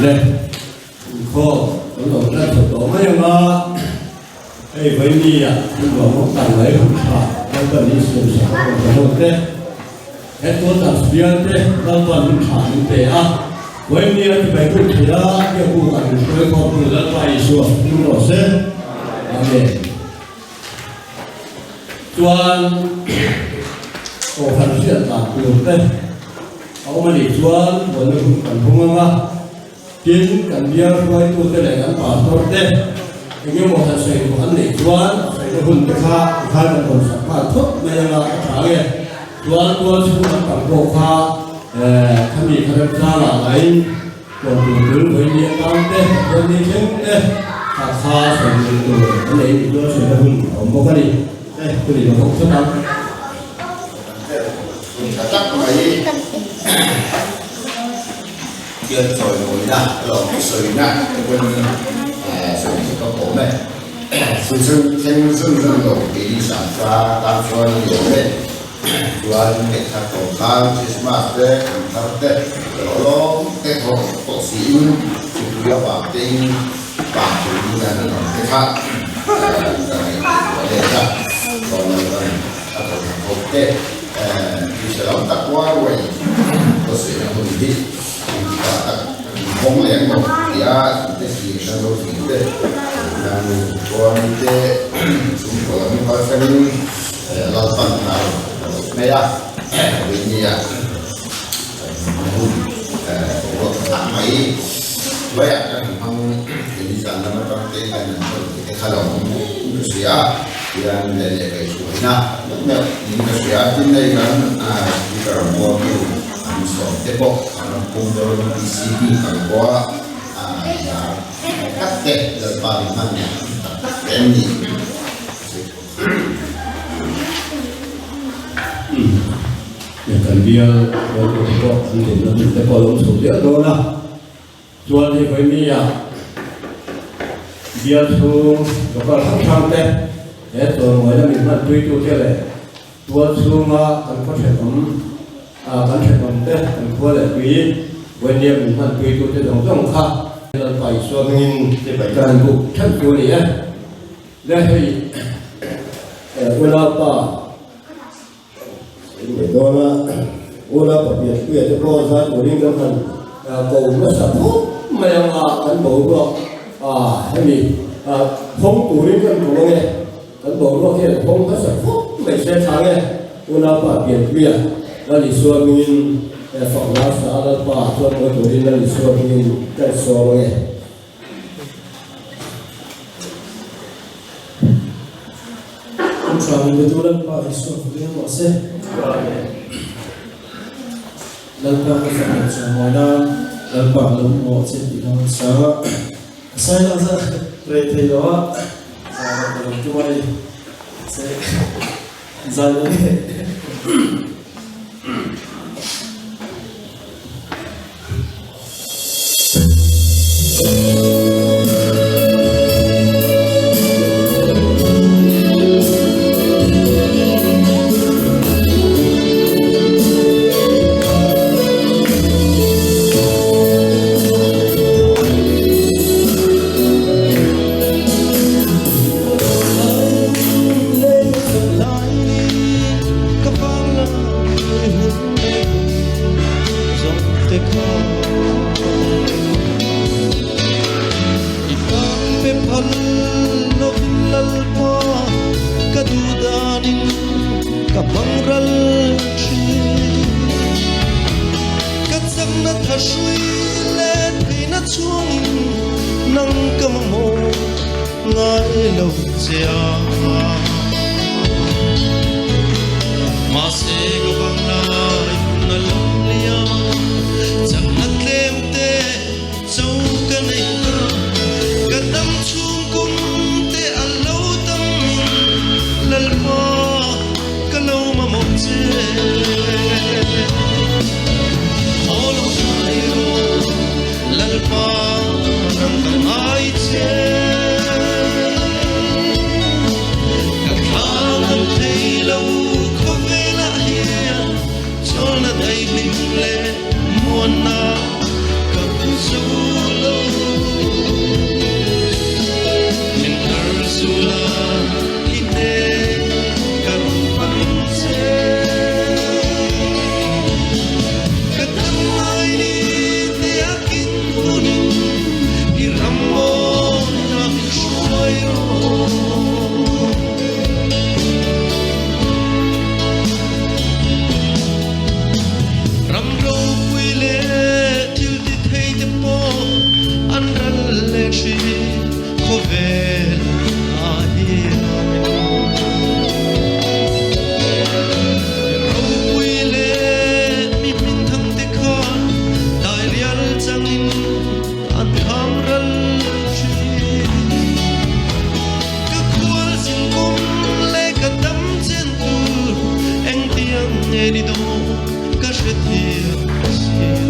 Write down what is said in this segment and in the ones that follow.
Le, inkhawm kan lo tlat chho tawh mai ang a, hei vawinia kan ruahmawk tan mai hun tha Lalpan min siam sak a rawn ta hlawm te. He tualtan bial te Lalpan hun tha min pe a, vawinia ti mai buk thei a, biakbuk ah min hruai khawm tu Lalpa Isua hming rawh se. Amen. Chuan Kohhran hriat dan tur te a awm a nih chuan buaina hun kan hung ang a, tin kan bial hruaitute leh kan pastor te eng emaw han sawi duh an neih chuan a sawina hun te kha tikhan kan rawn sak nghal thawt mai ang a, a tha nge. Chuan tual chhung an tam pawh kha khami kha remchangah lain Tuan tur tul vawi atang te, Pathian ni thleng te, kha kha sawi tur tur an nei tih chuan sawina hun a awm bawk a ni. E, ka ni lo bawk phawt ang. Hun tha tak mai thil chawimawina lawm sawina te pawn sawi chu ka pawm e. Chu chu thleng zun zun lo keini Sangfa tan chuan a ni awm e. Chuan ngaihthla tawh khan Christmas te kan thar te lawm te thawh tawh siin thupui avang tein pa turin an rawn te kha ka ngaihtuah let a, chuan Lalpan a thaw tha khawp te hrisel ang tak ruai ruai ka sawi na hun hi engtikah tak inhawng leh ang maw tia te thlir hran lo thlir te kan chuan te chhungkaw lam kalthlangin Lalpan a rawn rawih mai a, Rinnia hun ruat tak mai hnuaiah kan hmang thei zan lam atang te hian an rawn ti te kha lo awm in ka hria a, tihian leh leh kaihhruaina meuh meuh in ka hria a, tin hei kan speaker mualtu an sawm te pawh an rawn pum dawn PCT kan khua lar tak te Lalpa min hman tak tak te an ni. Kan bial hruaitute pawh an dinna hmun te pawh a lo chho ziah dawn a, chuan hei Vaimia bial chhung local hrang hrang te he chawimawi min hmanpuitute leh tual chhunga kan khaw thenawm kan thenawm te kan khua leh tui Vaimia min hmanpuitute zawng zawng kha Lalpa Isua hmingin ka han buk theuh chu a ni e. Le hei unaupa in dawn a, unaupa Pianpuia te pawh zai turin kan han ko nasa phawt mai ang a, kan boruak hemi phawng turin kan ko ang e, kan boruak hian phawng hmasa phawt mai se tha ang e, unaupa Pianpuia Lal Isua hmingin fakna sa Lalpa chuan mawi turin Lal Isua hmingin kan sawm ang e. Ṭha min betu Lalpa Isua fak eng rawh se. Lalpa ka fak leh chawimawi nan Lalpa ka lo hmuh che tih ka ngaihsang a. Ka sawi lah zat rei thei lo a, zan ah ka lo tum a ni. Se zan a ni.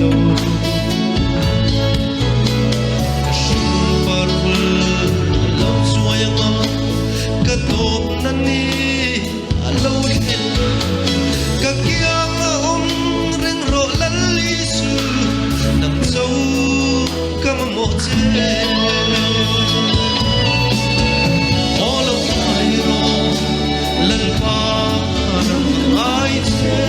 lo Ka hring par vul a lo chuai anga Ka tawp na ni a lo thlen Ka kiang a awm reng rawh Lal Isu Nang cho ka mamawh che Aw lo hnai rawh Lalpa nang ka ngai che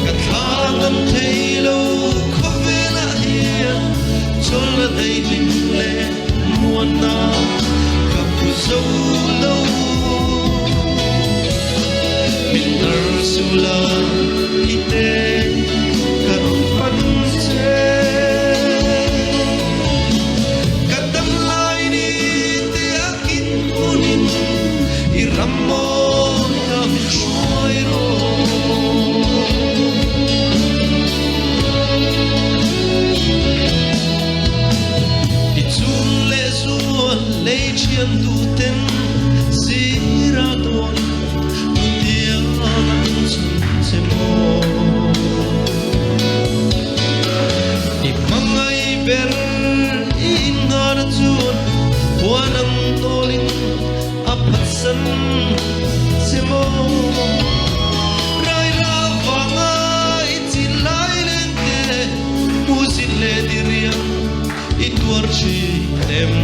Ka thla ngam thei lo khawvelah hian Chawlh a nei hlim leh muanna ka hmu zo lo Min tar sula i te ka rawn pan che Ka dam lai ni te a kin hunin i ram mawi a min hruai rawh. I chung leh zual lei thian duh ten zira dawn nutiang an chhan che maw. I hmangaih ber i innghahna chuan huan ang tawlin a phatsan che maw. Raira vanga i chin lai leng te hmuhsit leh diriam i tuar thin em?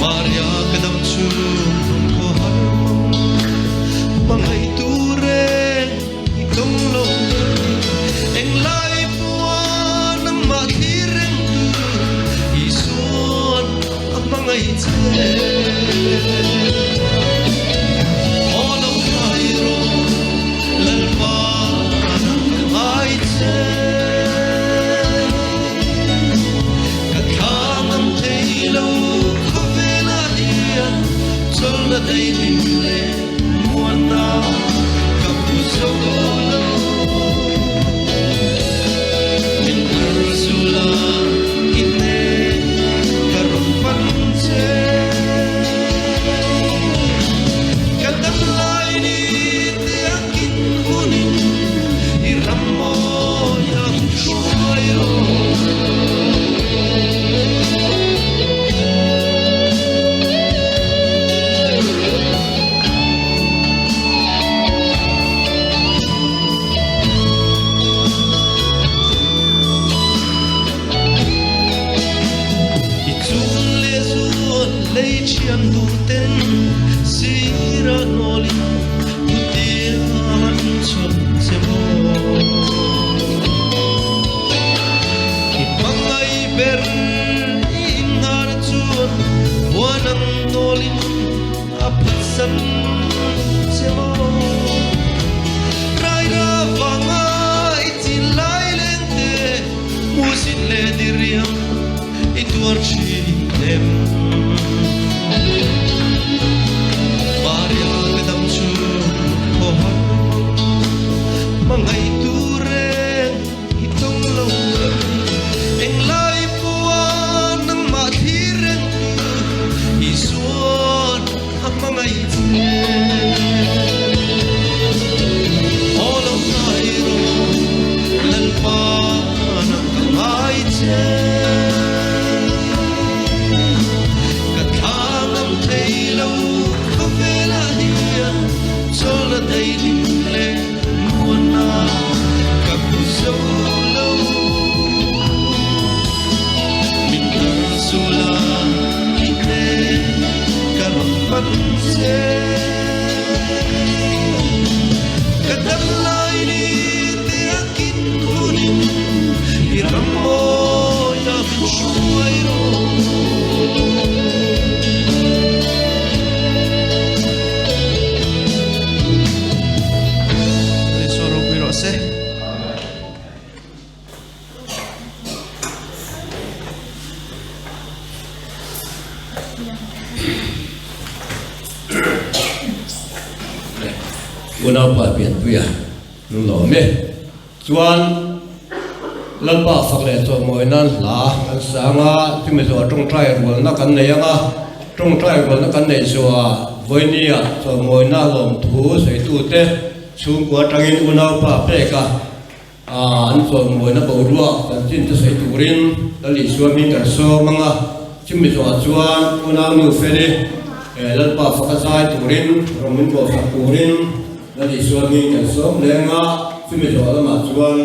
Maria ka dam chung nung khaw har mang hmangaih tu reng i tawng lo Englai pawha nangmah thlir reng tu Isuan a hmangaih che. Aw lo hnai rawh Lalpa nang ka ngai che. Ka thla ngam thei lo khawvelah hian chawlhna daihlim leh muanna ka hmu zo lo. Min har zula i hnen ka rawn pan che. Ka dam lai ni te a kin hunin i ram mawi a min hruai rawh. I chung leh zuan lei thian duh ten sira nawlin hutiang an chhan che maw. I hmangaih ber i innghar chuan huan ang nawlin a phatsan che maw. Raira vanga i chin lai leng te hmuhsit leh diriam i tuar thin em. Maria ka dam chu khaw har mang hmangaih tu reng i tawng lo Englai pawha nangmah thlir reng tu Isuan a hmangaih che. Aw lo hnai rawh Lalpa nang ka ngai che. Ka thla ngam thei lo khawvelah hian chawlhna daihlim leh muanna ka hmu zo lo. Min tar sula i hnen ka rawn pan che. Ka dam lai ni te a kin hunin i ram mawi a min hruai rawh. Isua ropui rawh se. Unaupa pianpuia lung lo awm e. Chuan Lalpa fak leh chawhmawi nan hla kan sang a, chumi zawh tawngtai rualna kan nei ang a, tawngtai rualna kan neih zawhah. Vawinia chawlhmawina lawmthu sawitute chhungkua atangin unaupa peka an chawlhmawina boruak chanchin te sawi turin Lal Isua hming kan sawm ang a. Chumi zawhah chuan unaunu Feli Lalpa faka zai turin rawn min bawhsak turin Lal Isua hming kan sawm leng a. Chumi zawh lamah chuan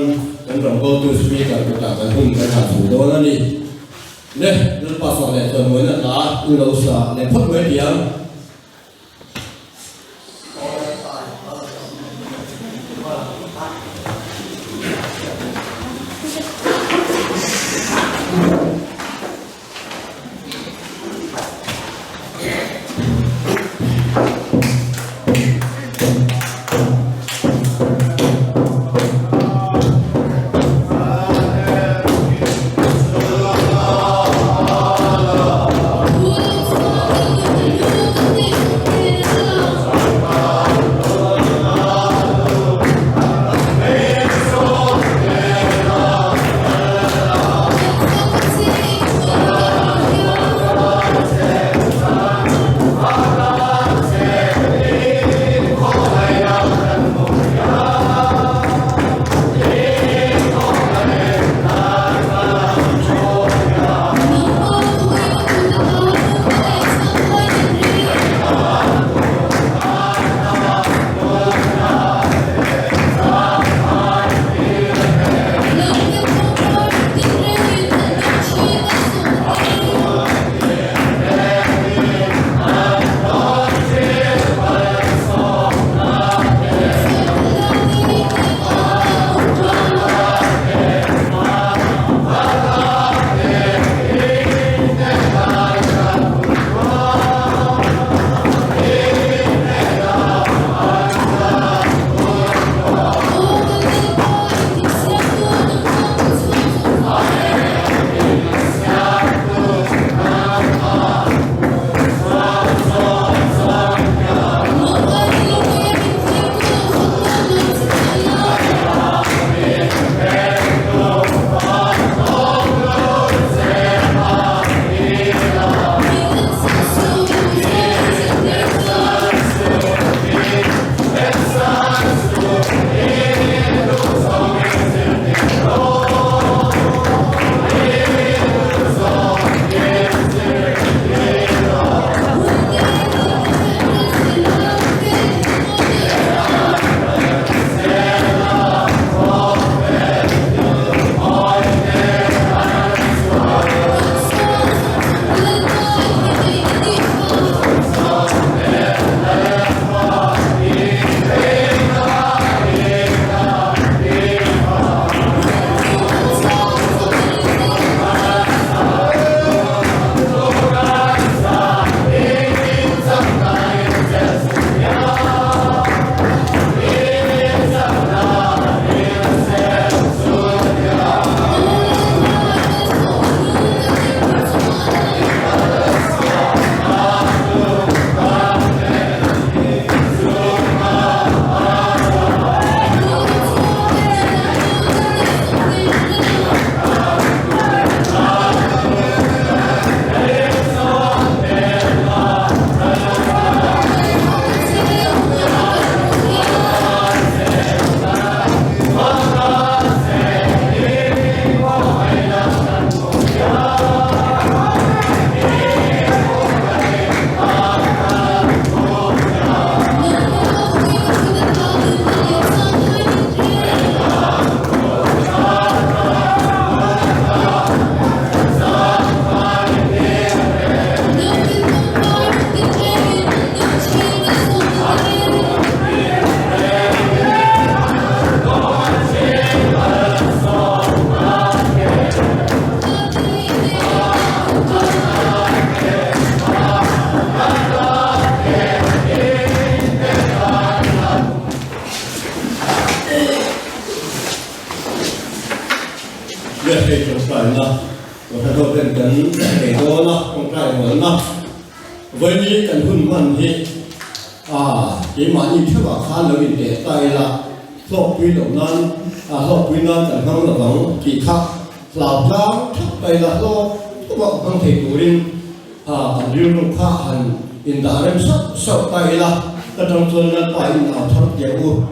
kan rawngbawltu speaker kutah kan hun kan hah chho dawn a ni. Le, Lalpa fak leh chawimawi na hla u lo sa leh phawt mai ti ang. Hei tawngtaina Kohhran ho ten kan nei dawn a, tawngtai rualna vawiin kan hun hman hi keimahni theuhah khan lo inteh ta ila hlawkpui loh nan hlawkpui nan kan hmang lo vang tih kha hlau tlang thap ta ila hlawk hlawk hmang thei turin kan rilru kha han. indah rem sauh sauh ta ila, ka tang chuan Lalpa in au thar teh u.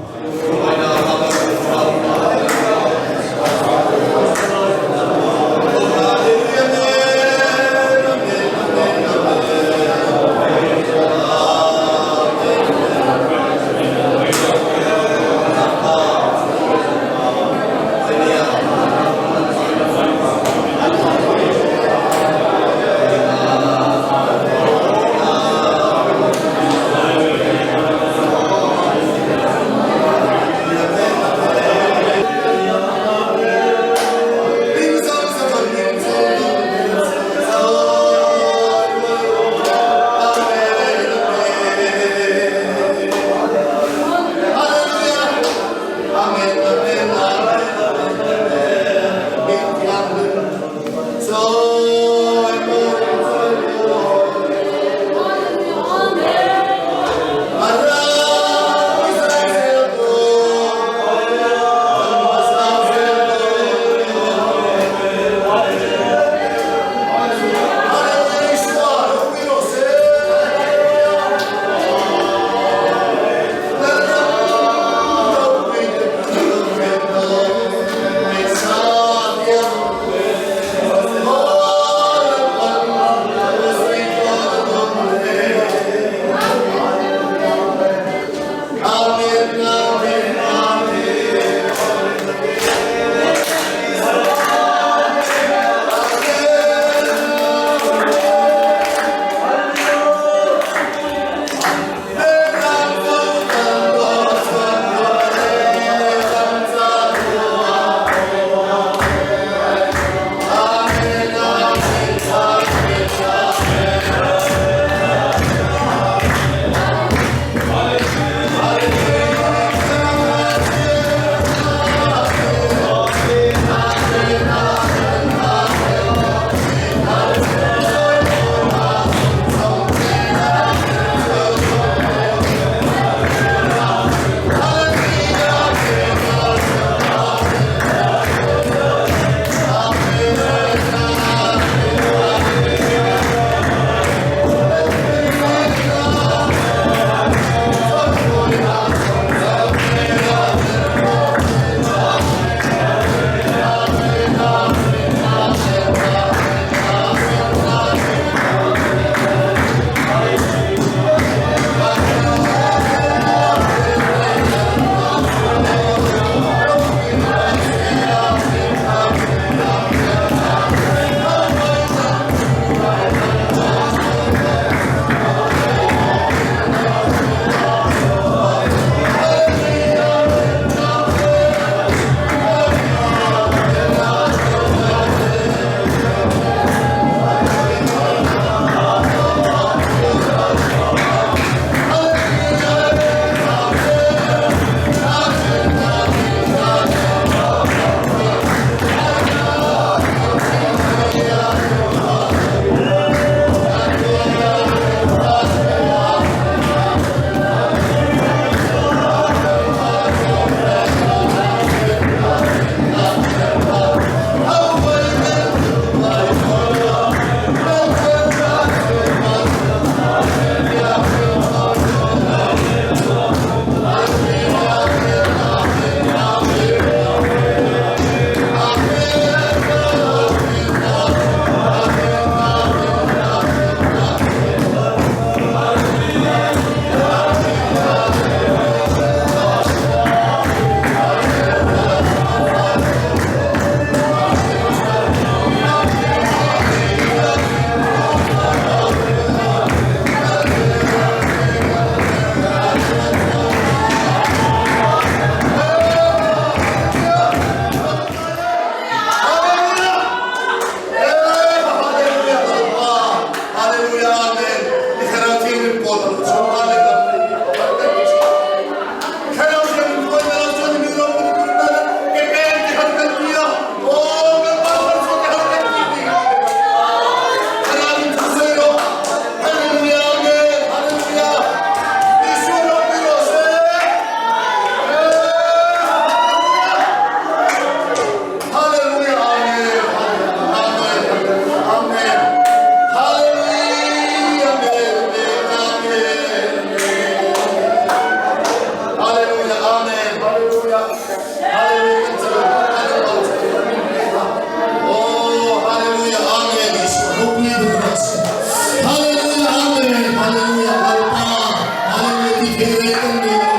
leh kan nei lo.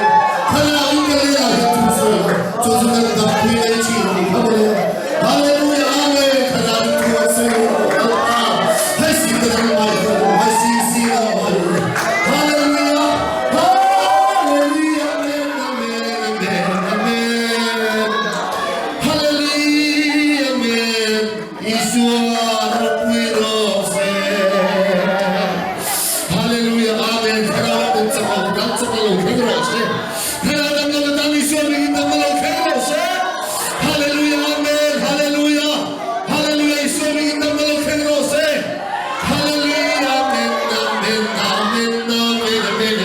Thlarau in kan leiah hian thu sawi lo. Chu chu kan dampui mai thin a ni kha mawle. Hallelujah Amen Thlarau in thu an sawi lo Lalpa hai si ka dang mai ka lo hai si si ka mai Hallelujah Hallelujah Amen Amen Amen Amen Hallelujah Amen Isua ropui rawh se Hallelujah Amen Thlarau a min chak ang dam chak a lo thleng rawh se Thlarau dam lo dam Isua mingin dam a lo thleng rawh se Hallelujah Amen Hallelujah Hallelujah Isua mingin dam a lo thleng rawh se Hallelujah Amen Amen Amen Amen Amen Amen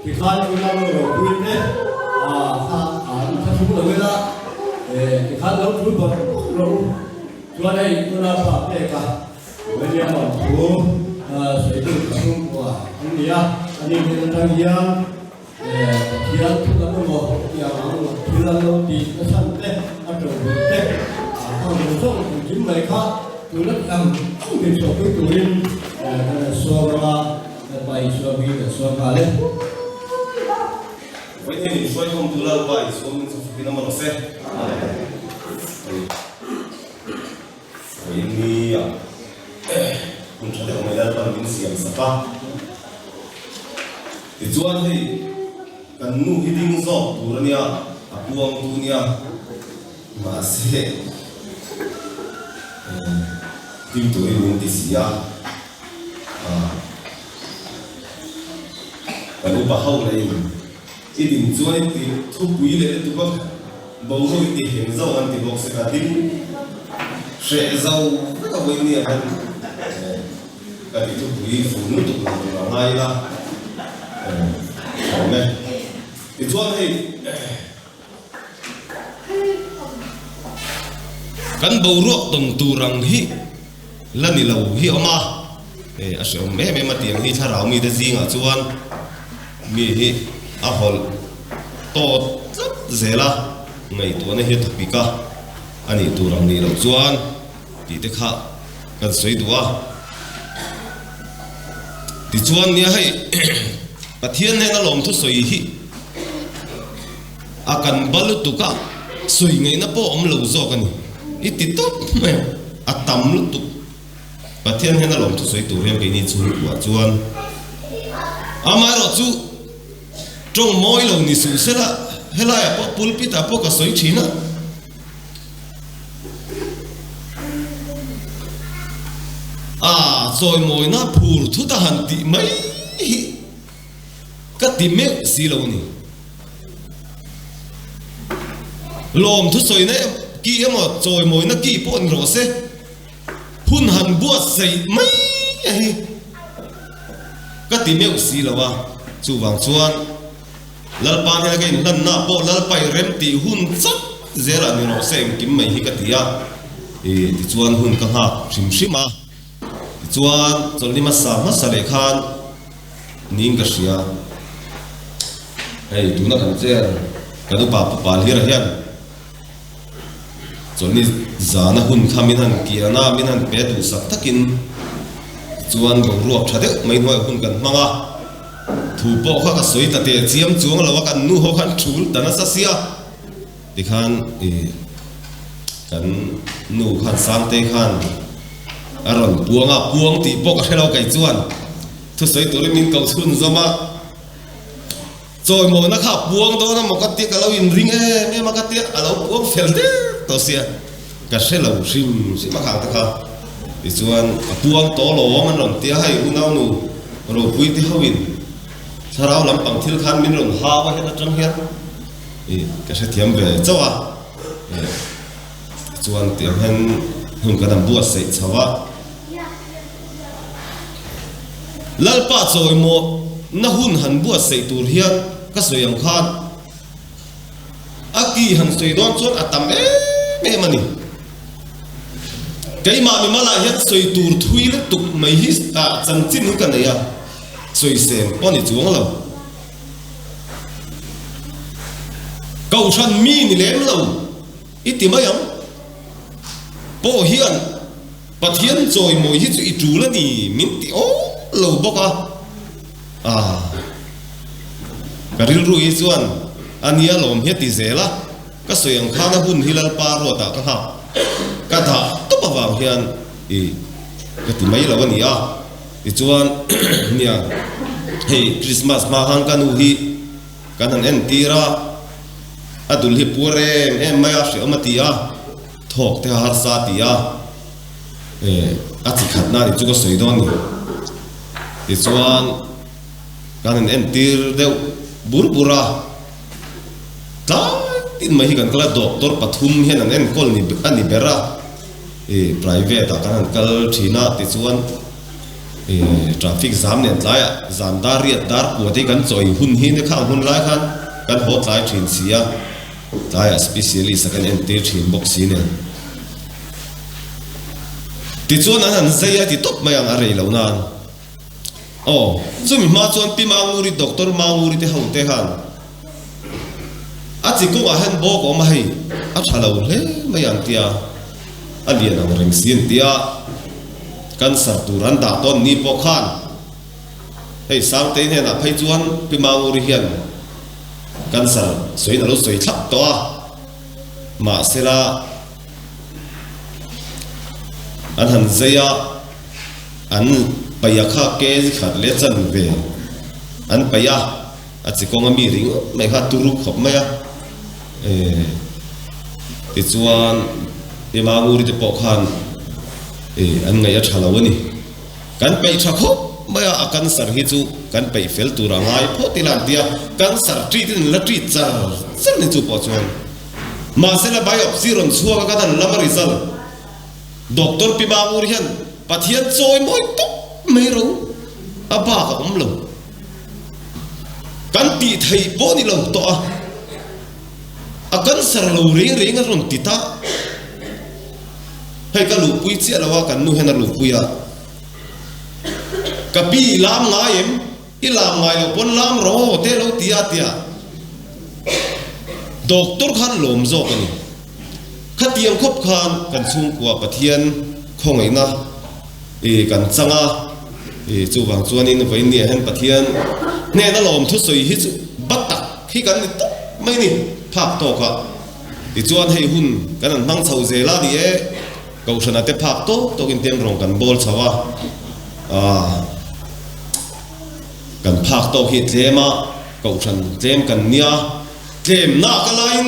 Tikhan ula lo lo pui te kha an tha thung lo ila tikhan lo thul bawrh bawrh rawh u. Chuan hei tuna pa pek a William an thu sawitu chhungkua an ni a, ani hnen atang hian Pathian thu lam emaw tiang ang thil an lo tih nasa te a to bul te a hang zawng zawng engkim mai kha tuna ang ang min chhuahpui turin kan han sawm anga Lalpa Isua hmingin kan sawm nghal e. Vawiin in hruaikhawmtu Lalpa Isua hming chu fakin awm rawh se. Vawiin ni ah hun tha deuh mai Lalpan min siam sak a. Tichuan hei kan nu hi ding zawk tur a nia, a puangtu nia, mahse ding turin min ti si a. Kan upa ho leh in i din chuan i ti thupui leh lutuk a, boruak i ti heng zauh an ti bawk se ka ding hreh zo vek a vawiin nia hian ka ti thupui fun lutuk lo tur a ngai ila awm e. Tichuan hei kan boruak tawn tur ang hi la ni lo hi awm a, hei a hrehawm em em a tiang hi thlarau mite zingah chuan mi hi a hawlh tawt tlat zel a, ngaihtuahna hi a thawpik a, a nih tur ang nih loh chuan tih te kha kan sawi duh a. Tichuan nia hei Pathian hnena lawmthu sawi hi a kan ba lutuk a, sawi ngaihna pawh awm lo zawk a ni. I ti tawp mai ang, a tam lutuk. Pathian hnena lawmthu sawi tur hian keini chhungkuah chuan amaherawhchu tawng mawi lo ni suh sela, helaiah pawh pulpit ah pawh ka sawi thin a. A chawimawina phur thut a han tih mai hi ka ti meuh si lo a ni. Lawm thusawina ki emaw chawimawina ki pawh ni rawh se, hun han buatsaih mai a hi ka ti meuh si lo a, chuvang chuan Lalpa hnena ka inhlanna pawh Lalpa i rem tih hun chak zelah ni rawh se engkim mai hi ka ti a, i tichuan hun ka nghak hrim hrim a, tichuan chawlhni hmasa hmasa leh khan niin ka hria. Hei tuna kan chair kan upa Pu Palhira hian chawlhni zana hun kha min han kian a, min han pe duhsak takin tichuan boruak tha deuh mai hnuaiah hun kan hmang a, thu pawh kha ka sawi ta teh chiam chuang lo a, kan nu ho khan thul ta nasa sia tikhan ih kan nu khan Sangtei khan a rawn puang a, puang tih pawh ka hre lo kei chuan thusawi turin min ko chhunzawm a. Chawimawina kha a puang dawn a maw ka tia ka lo inring em em a ka tia a lo puang fel der tawh sia ka hre lo hrim hrim a khang te kha tichuan a puang tawh lawm an rawn tia hei unaunu ropui te ho in thlarau lampang thil khan min rawn hau a heta tang hian ih ka hrethiam ve chauh a ih tichuan tiang hian hun kan han buatsaih chho a. Lalpa chawimawh na hun han buatsaih tur hian ka sawi ang khan a ki han sawi dawn chuan a tam em em a ni. Keimah mimalah hian sawi tur thui lutuk mai hi ah chanchin hi ka nei a, sawiseng pawh ni chuang lo. Kohhran mi ni lem lo i ti mai ang pawh hian. Pathian chawimawi hi chu i tul a ni min ti awm lo bawk a, ah ka rilru hi chuan a nia lawm hi a ti zel a, ka sawi ang khan a hun hi Lalpa ruatah ka nghak ka dah tawp avang hian i ka ti mai lo a ni a, tichuan nia hei Christmas hma khan ka nu hi kan han entir a, a dul hi puar em em mai a hreawm a ti a. Thawk te harsa ti a, eh a chi khat na ni chu ka sawi dawn ni. Tichuan kan han entir deuh bur bur a, tlai tin mai hi kan kal a, doctor pathum hian an enkawl ni a ni ber a, eh private ah kan han kal thin a tichuan. Traffic zam nen tlaiah zan dar riat dar kua te hi kan chawi hun hi nia khang hun lai khan kan haw tlai thin si a, tlaiah specialist a kan entir thin bawk si nen. Tichuan an han zai a ti tawp mai ang a rei lo nan. Aw, chumi hma chuan Pi Manguri, Doctor Manguri te ho te khan a chi kawngah hian bawk a awm a hei, a tha lo hle mai ang tia a lian ang reng si an tia cancer tur an dah tawn ni pawh khan hei Sangtei hnenah phei chuan Pi Manguri hian cancer sawiin a lo sawi thlap tawh a, mahsela an han zai a. An paih a kha kg khat leh chan ve an paih a, a chi kawng a mi ringawt mai kha turu khawp mai a, eh tichuan Ema Nguri te pawh khan eh an ngaih a tha lo a ni. Kan peih tha khawp mai a, a cancer hi chu kan peih fel tur a ngai phawt ila an ti a, cancer treat in an la treat char char ni chu pawh chuan mahsela biopsy rawn chhuak a kan han lam a result. Doctor Pi Mangur hian Pathian chawi mawi tawp mai ro a bak a awm lo. Kan tih theih pawh ni lo tawh a, a cancer lo reng reng a rawn ti ta. Hei ka luhpui chiah lo a, kan nu hian a luhpui a. Ka pi i lam ngai em? I lam ngai lo pawn lam ro te lo ti a tia Doctor khan lawm zawk a ni. Khatiang khawp khan kan chhungkua Pathian khawngaihna i kan chang a, i chuvang chuanin vawiinniah hian Pathian hnena lawm thusawi hi chu ba tak hi kan ni tawp mai ni phak tawk a. Tichuan hei hun kan han hmang chho zel a ni e, Kohhrana te phak tawk tawkin tiang rawng kan bawl chho a, aah kan phak tawk hi tlem a, Kohhran tlem kan nia, tlemna ka laiin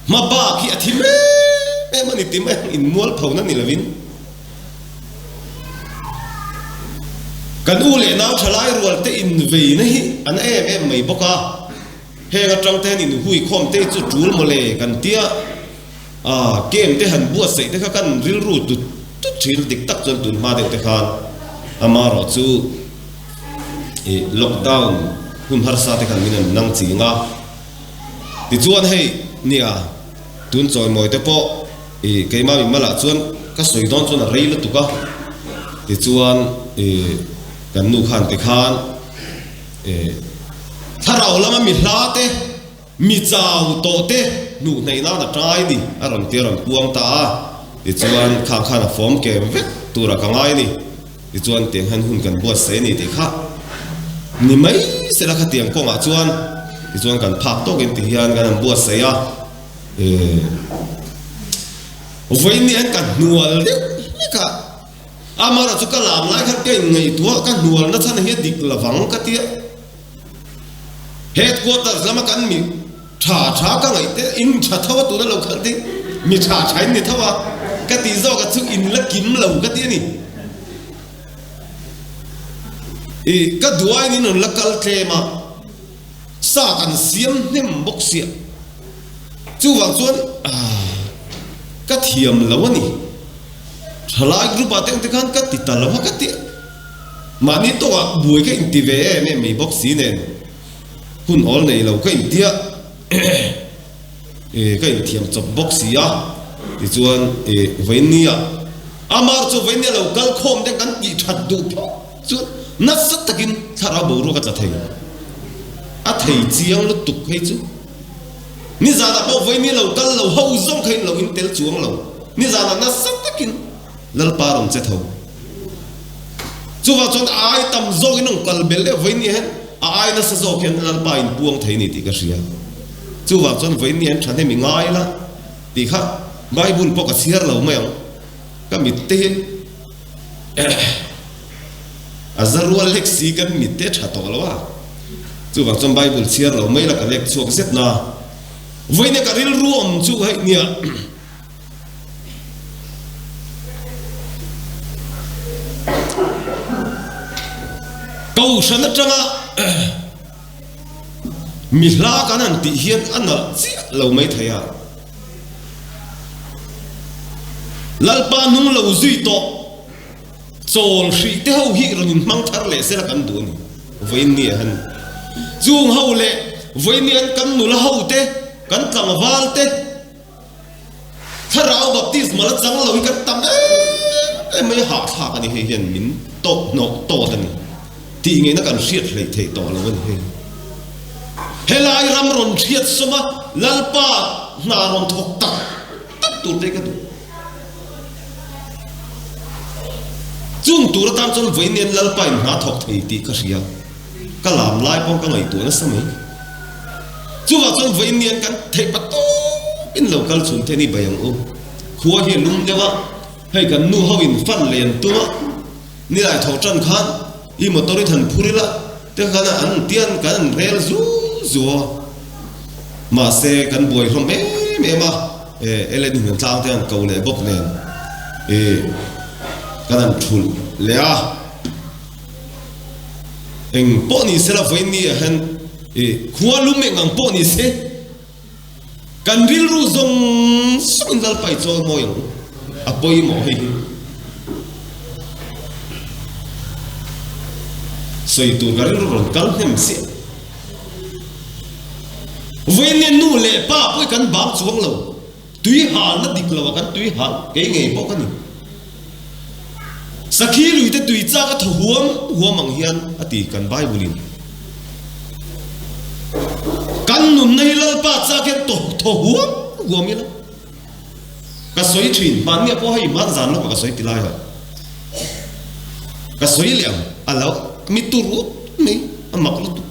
Hma bak hi a thi em em a ni ti mai ang, inmual phona ni lovin. Kan u leh nau thalai rual te inveina hi a na em em mai bawk a, heng atang te hian inhui khawm te hi chu tul mawle kan tia, aa game te han buatsaih te kha kan rilru tut tut thin dik tak chuan tun hma deuh te khan amaherawh chu ih lockdown hun harsa te khan min an nang ching a. Tichuan hei nia tun chawimawi te pawh ih keimah mi malah chuan ka sawi dawn chuan a rei lutuk a, tichuan ih kan nu khan ti khan ih thlarau lama mi hla te mi chau tawh te hnuh hnaih nan a tai ni a rawn ti a rawn puang ta a, tichuan khang khan a fawm kem vek turah ka ngai a ni. Tichuan tiang hian hun kan buatsaih a ni tih kha ni mai sela khatiang kawngah chuan tichuan kan phak tawkin ti hian kan han buatsaih a, eh vawiin ni hian ka hnual deuh hlek a, amaherawh chu ka lam lai khan ka inngaihtuah ka hnualna chhan hi a dik lovang ka ti a, headquarters lama kan mi tha tha ka ngaih te in tha tho a tuna lo khalh te mi tha tha in ni tho a ka tih zawk a chu in la kim lo ka ti a ni i ka duain in rawn la kal tlem a sa kan siam hnem bawk sia chuvang chuan ah ka thiam lo a ni thalai group ah te ang te khan ka ti ta lo a ka ti mahni tawkah buai ka inti ve em em mai bawk si nen. Hun awl nei lo ka intia eh ka inthiam chawp bawk si a, tichuan eh Vainia Amar chu Vainia lo kal khawm te kan tih that duh phawt chuan nasa takin thlarau boruak a tla thei a thei chiang lutuk hei chu nizanah pawh Vainia lo kal lo ho zawng kha in lo intel chuang lo nizanah nasa takin Lalpa rawn che tho. Chuvang chuan a ai tam zawkin rawn kal bel leh vawiin hian a ai nasa zawk hian Lalpa in puang thei a ni tih ka hria. Chuvang chuan vawiin hian thahnem i ngai la tih kha Bible pawh ka chhiar lo mai ang. Ka mitte hi a za rual lek si kan mitte a tha tawh lo a. Chuvang chuan Bible chhiar lo mai la ka lek chhuak zet na. Vawiin ka rilru awm chu hei nia. Kohhran atanga mi hla kan han tih hian a nalh chiah lo mai thei a. Lalpa hnung lo zui tawh. Chawl hrih te ho hi rawn inhmang thar leh sela kan duh a ni. Vawiin ni ah hian chung ho leh vawiin ni an kan nula ho te, kan tlangval te thlarau baptisma la chang lo hi kan tam em em mai a, hahthlak a ni hei hian min tawh hnawh tawt a ni tih ngeina kan hriat hleih theih tawh lo a ni hei. Helai ram rawn hriat sawm a Lalpa hna rawn thawk tak tak tur te ka duh. Chung tur atan chuan vawiin Lalpa in hna thawk thei tih ka hria. Ka lam lai pawh ka ngaihtuah nasa mai. Chuvah chuan vawiin kan theih pa tawp in lo kal chhun theih ni bai ang u. Khua hi a lum deuh a, hei kan nu ho in fan lei an tum a, nilai thawh tan khan i motor i than phur ila te khan an tian kan an rel zu zu a. Mahse kan buai hlawm em em a. Ellen in an tlang te an ko leh bawk nen kan han thulh leh a, eng pawh ni se la vawiin ni ah hian khua lum eng ang pawh ni se kan rilru zawng zawng in Lalpa i chawl mawi ang a pawimawh hei hi sawi tur ka rilru rawn kal hnem chiah. Vawiin nu leh pa pawh hi kan bang chuang lo. Tui halna dik lo a kan tui hal kei ngei pawh ka ni. Sakhi lui te tui chak a thaw huam huam ang hian a ti kan Bible in. Kan nunna hi Lalpa chak hian thaw huam huam ila. Ka sawi thin, hmanni ah pawh hei hman zan lawkah ka sawi ti lai a. Ka sawi leh ang, a lo mi tur ut mai, a mak lutuk.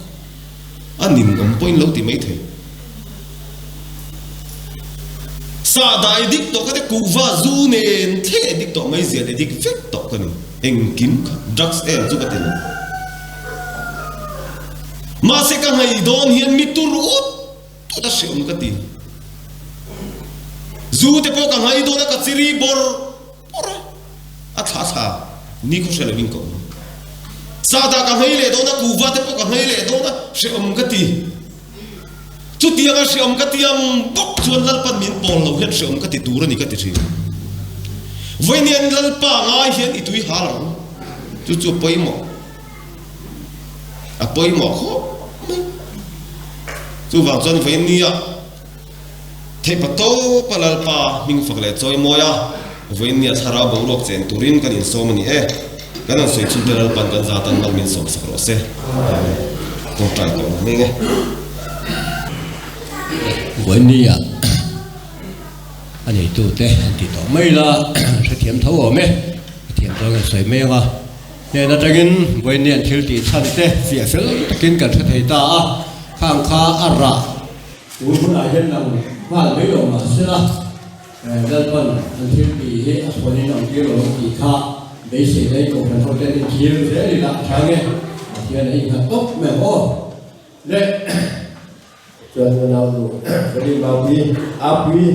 A nin awm pawhin lo ti mai thei. Sahdah i dik tawh ka te kuhva zu nen thleng i dik tawh mai zia te dik vek tawh ka ni. Engkim kha drugs em chu ka ti lo. Mahse ka ngaih dawn hian mi tur ut Tut a hreawm ka ti. Zu te pawh ka ngai dawn a, ka chiri bawr bawr a, a thla thla ni khaw hre lovin ka awm. Sahdah ka ngai leh dawn a, kuhva te pawh ka ngai leh dawn a, hreawm ka ti. Chutianga hreawm ka ti ang bawk chuan Lalpan min pawl lo hian hreawm ka ti tur a ni ka ti thin. Vawiin Lalpa ngai hian i tui hal ang. Chu chu a pawimawh. A pawimawh khawp mai. Chuvang chuan vawiin nia theihpa tawpa Lalpa hming fak leh chawi mawi a, vawiin nia thlarau boruak chen turin kan insawm a ni e. Kan han sawi chhunte Lalpan kan zatan mal min sawmsak rawh se. Amen. Tawngtai tawh ang hming e. Vawiin nia a neitute an ti tawh mai la, hrethiam tho awm e. Hrethiam chuan kan sawi mai ang a. Hnen atangin vawiin thil tih chhan te fiah fel takin kan hre thei ta a, khang kha a rah. Tun hunah hian lang nghal mai lo mah sela, Lalpan an thil tih hi a thawn in ang tir lo ang tih kha beisei lei kohhran ho ten inthlir zel ila a tha nge? Pathian a innghat tawp mai ang aw. Le. Chuan unau nu Feli Maupi Apui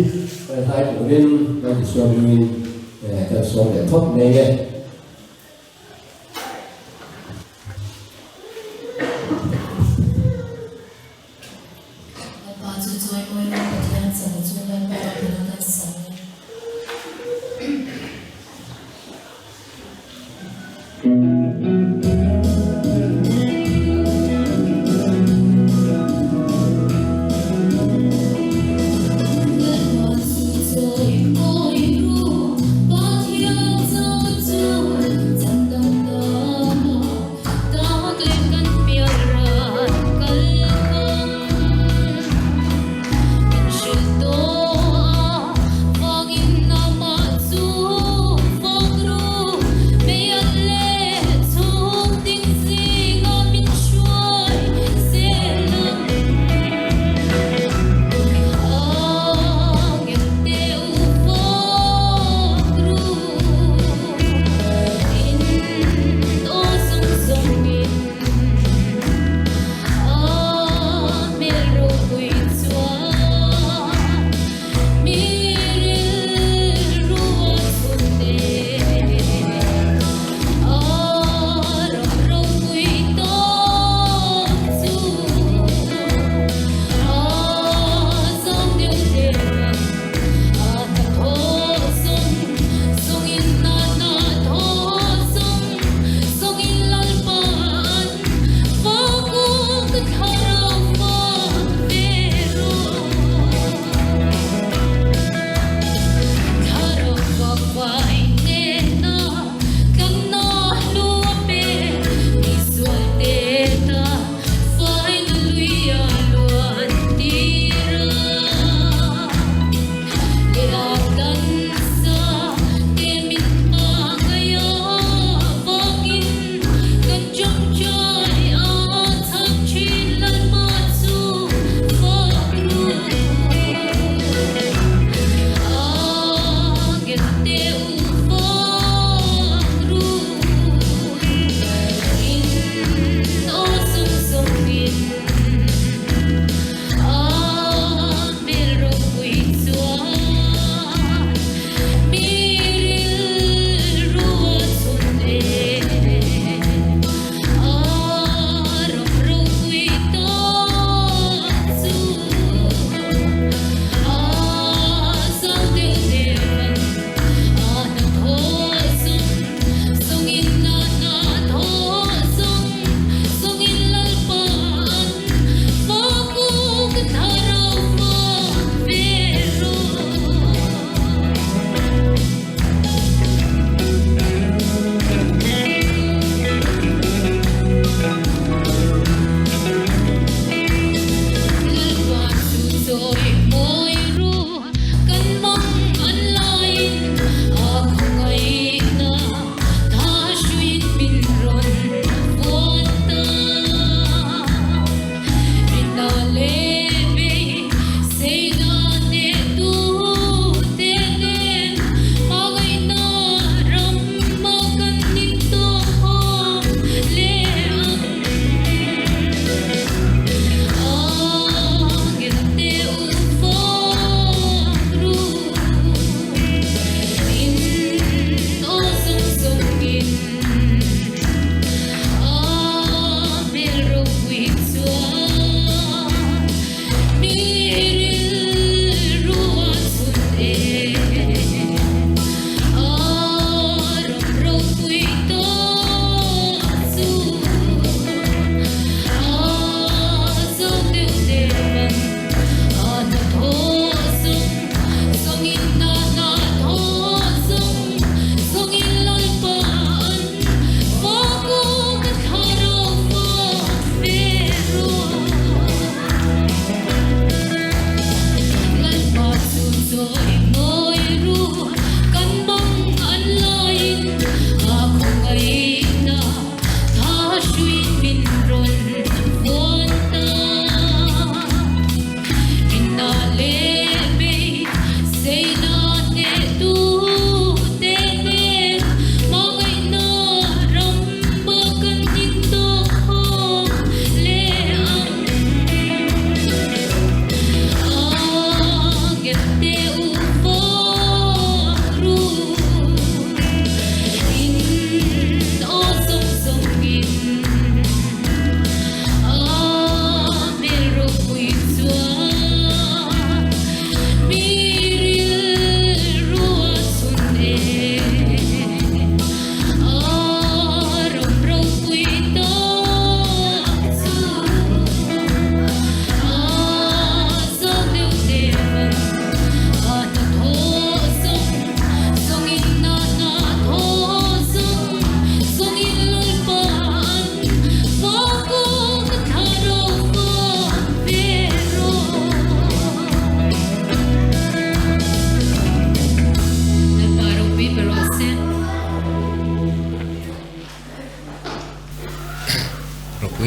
hlai turin kan tisuam ringin kan sawm leh phawt mai nge. Lalpa chu chawimawi rawh Pathian chang chu Lalpa ropina kan sam e. Lalpa chu chawimawi rawh Pathian chang chu.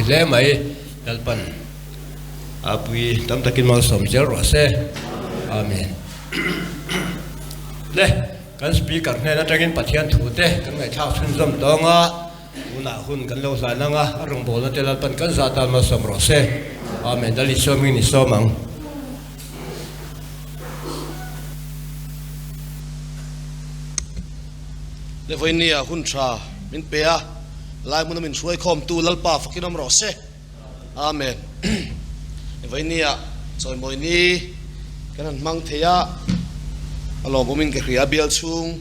hle mai. Lalpan a pui tam takin malsawm zel rawh se. Amen. Le, kan speaker hnen atangin Pathian thu te kan ngaihthlak chhunzawm tawng a, tunah hun kan lo hlan ang a, a rawngbawlna te Lalpan kan zah tan malsawm rawh se. Amen. Lal Isua hmingin i sawm ang. Le vawinia hun tha min pe a, lai hmuna min hruai khawmtu Lalpa fakin awm rawh se. Amen. Le vawinia chawimawi ni kan han hmang thei a, a lawmawmin ka hria bial chhung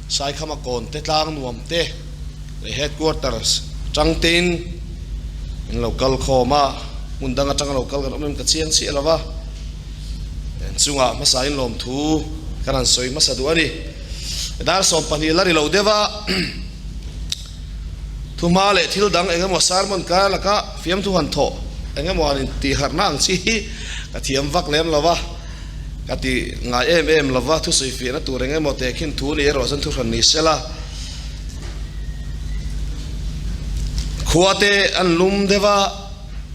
Saikhama kawn te tlang nuam te leh headquarters atang tein in lo kal khawm a, hmun dang atanga lo kal kan awm em ka chiang chiah lo va, chungah hmasain lawmthu kan han sawi hmasa duh a ni. Dar 12 la ri lo deuh a, thuhma leh thil dang eng emaw sermon kar laka fiamthu han thawh eng emaw han intihharhna ang chi hi ka thiam vak lem lo va, ka ti ngai em em lo va, thusawi fiahna tur eng emaw tehkhin thu ni erawh chuan thuhran ni sela. Khua te an lum deuh a,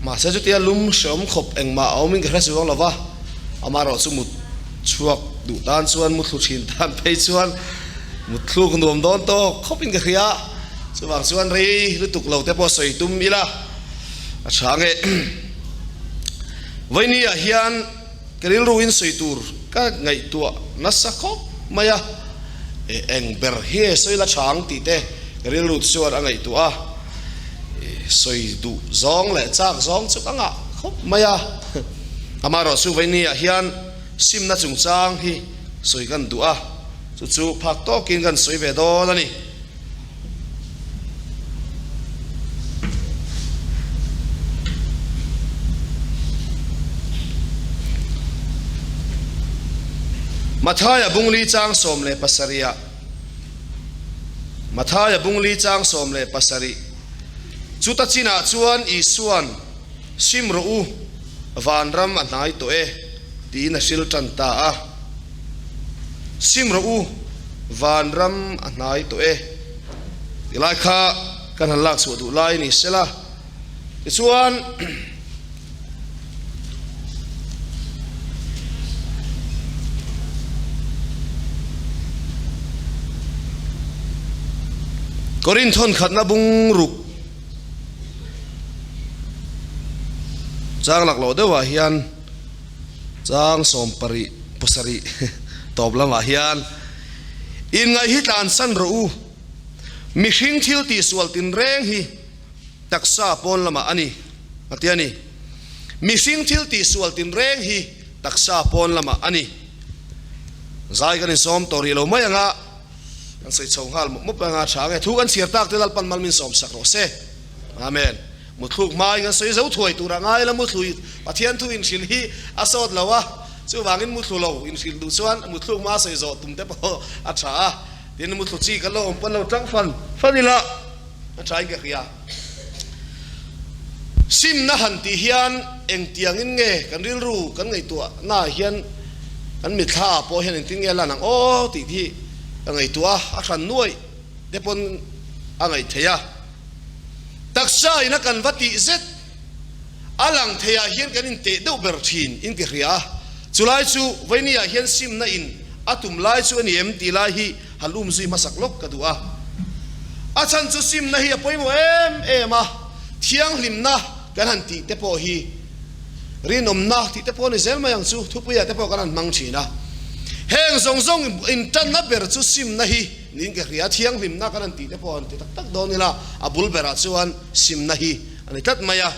mahse chutia lum hreawm khawp engmah a awmin ka hre chuang lo va, amaherawhchu mut chhuak duh tan chuan muthlu thin tan phei chuan mutthluk nuam dawn tawk khawpin ka hria, chuvang chuan rei lutuk lo te pawh sawi tum ila a tha nge. Vawinia hian ka rilruin sawi tur ka ngaihtuah nasa khawp mai a, eng ber hi nge sawi la tha ang tih te ka rilru chuan a ngaihtuah a, sawi duh zawng leh chak zawng chu ka ngah khawp mai a, amaherawhchu vawinia hian Simna chungchang hi sawi kan duh a, chu chu phak tawkin kan sawi ve dawn a ni. Mathaia bungli chang 17 ah Mathaia bungli chang 17 Chuta chinah chuan Isuan Sim rawh u, vanram a hnai tawh e, tiin a hril tan ta a. Sim rawh u, vanram a hnai tawh e, ti lai kha kan han lak chhuah duh lai ni sela. Tichuan, Korinth thawnkhatna bungruk, Chang lak loh deuhah hian chang 70 pasarih tawp lamah hian inngaih hi tlansan rawh u, mihring thil tihsual tinreng hi taksa pawn lamah a ni a ti a ni. Mihring thil tihsual tinreng hi taksa pawn lamah a ni. Zai kan insawm tawh rih lo mai ang a. Kan sawi chho nghal mawp mawp anga tha nge thu kan chhiar tak te Lalpan mal min sawm sak rawh se. Amen. Muthluk hmain kan sawi zo thuai tur a ngai la muthlui Pathian thu inhrilh hi a sawt lo a, chuvangin muthlu lo inhrilh duh chuan muthluk hma sawi zawh tum te pawh a tha a, tin muthlu chi kan lo awm pawn lo tang fan fan ila a tha in ka hria. Simna han tih hian engtiangin nge kan rilru kan ngaihtuah naah hian kan mitthla ah pawh hian engtin nge a lan ang aw tih hi ka ngaihtuah a, a hran nuaih te pawn a ngaih theih a. Taksa ina kan va tih zet a lang theih ah hian kan inteh deuh ber thin in ka hria a, chulai chu vawiini ah hian simna in a tum lai chu a ni em tih lai hi han um zui hmasak lawk ka duh a. A chhan chu simna hi a pawimawh em em a, thianghlimna kan han tih te pawh hi rinawmna tih te pawh a ni zel mai ang chu, thupuiah te pawh kan han hmang thin a. Heng zawng zawng intanna ber chu simna hi niin ka hria, thianghlimna kan han tih te pawh han ti tak tak dawn ila, a bul berah chuan simna hi a ni tlat mai a.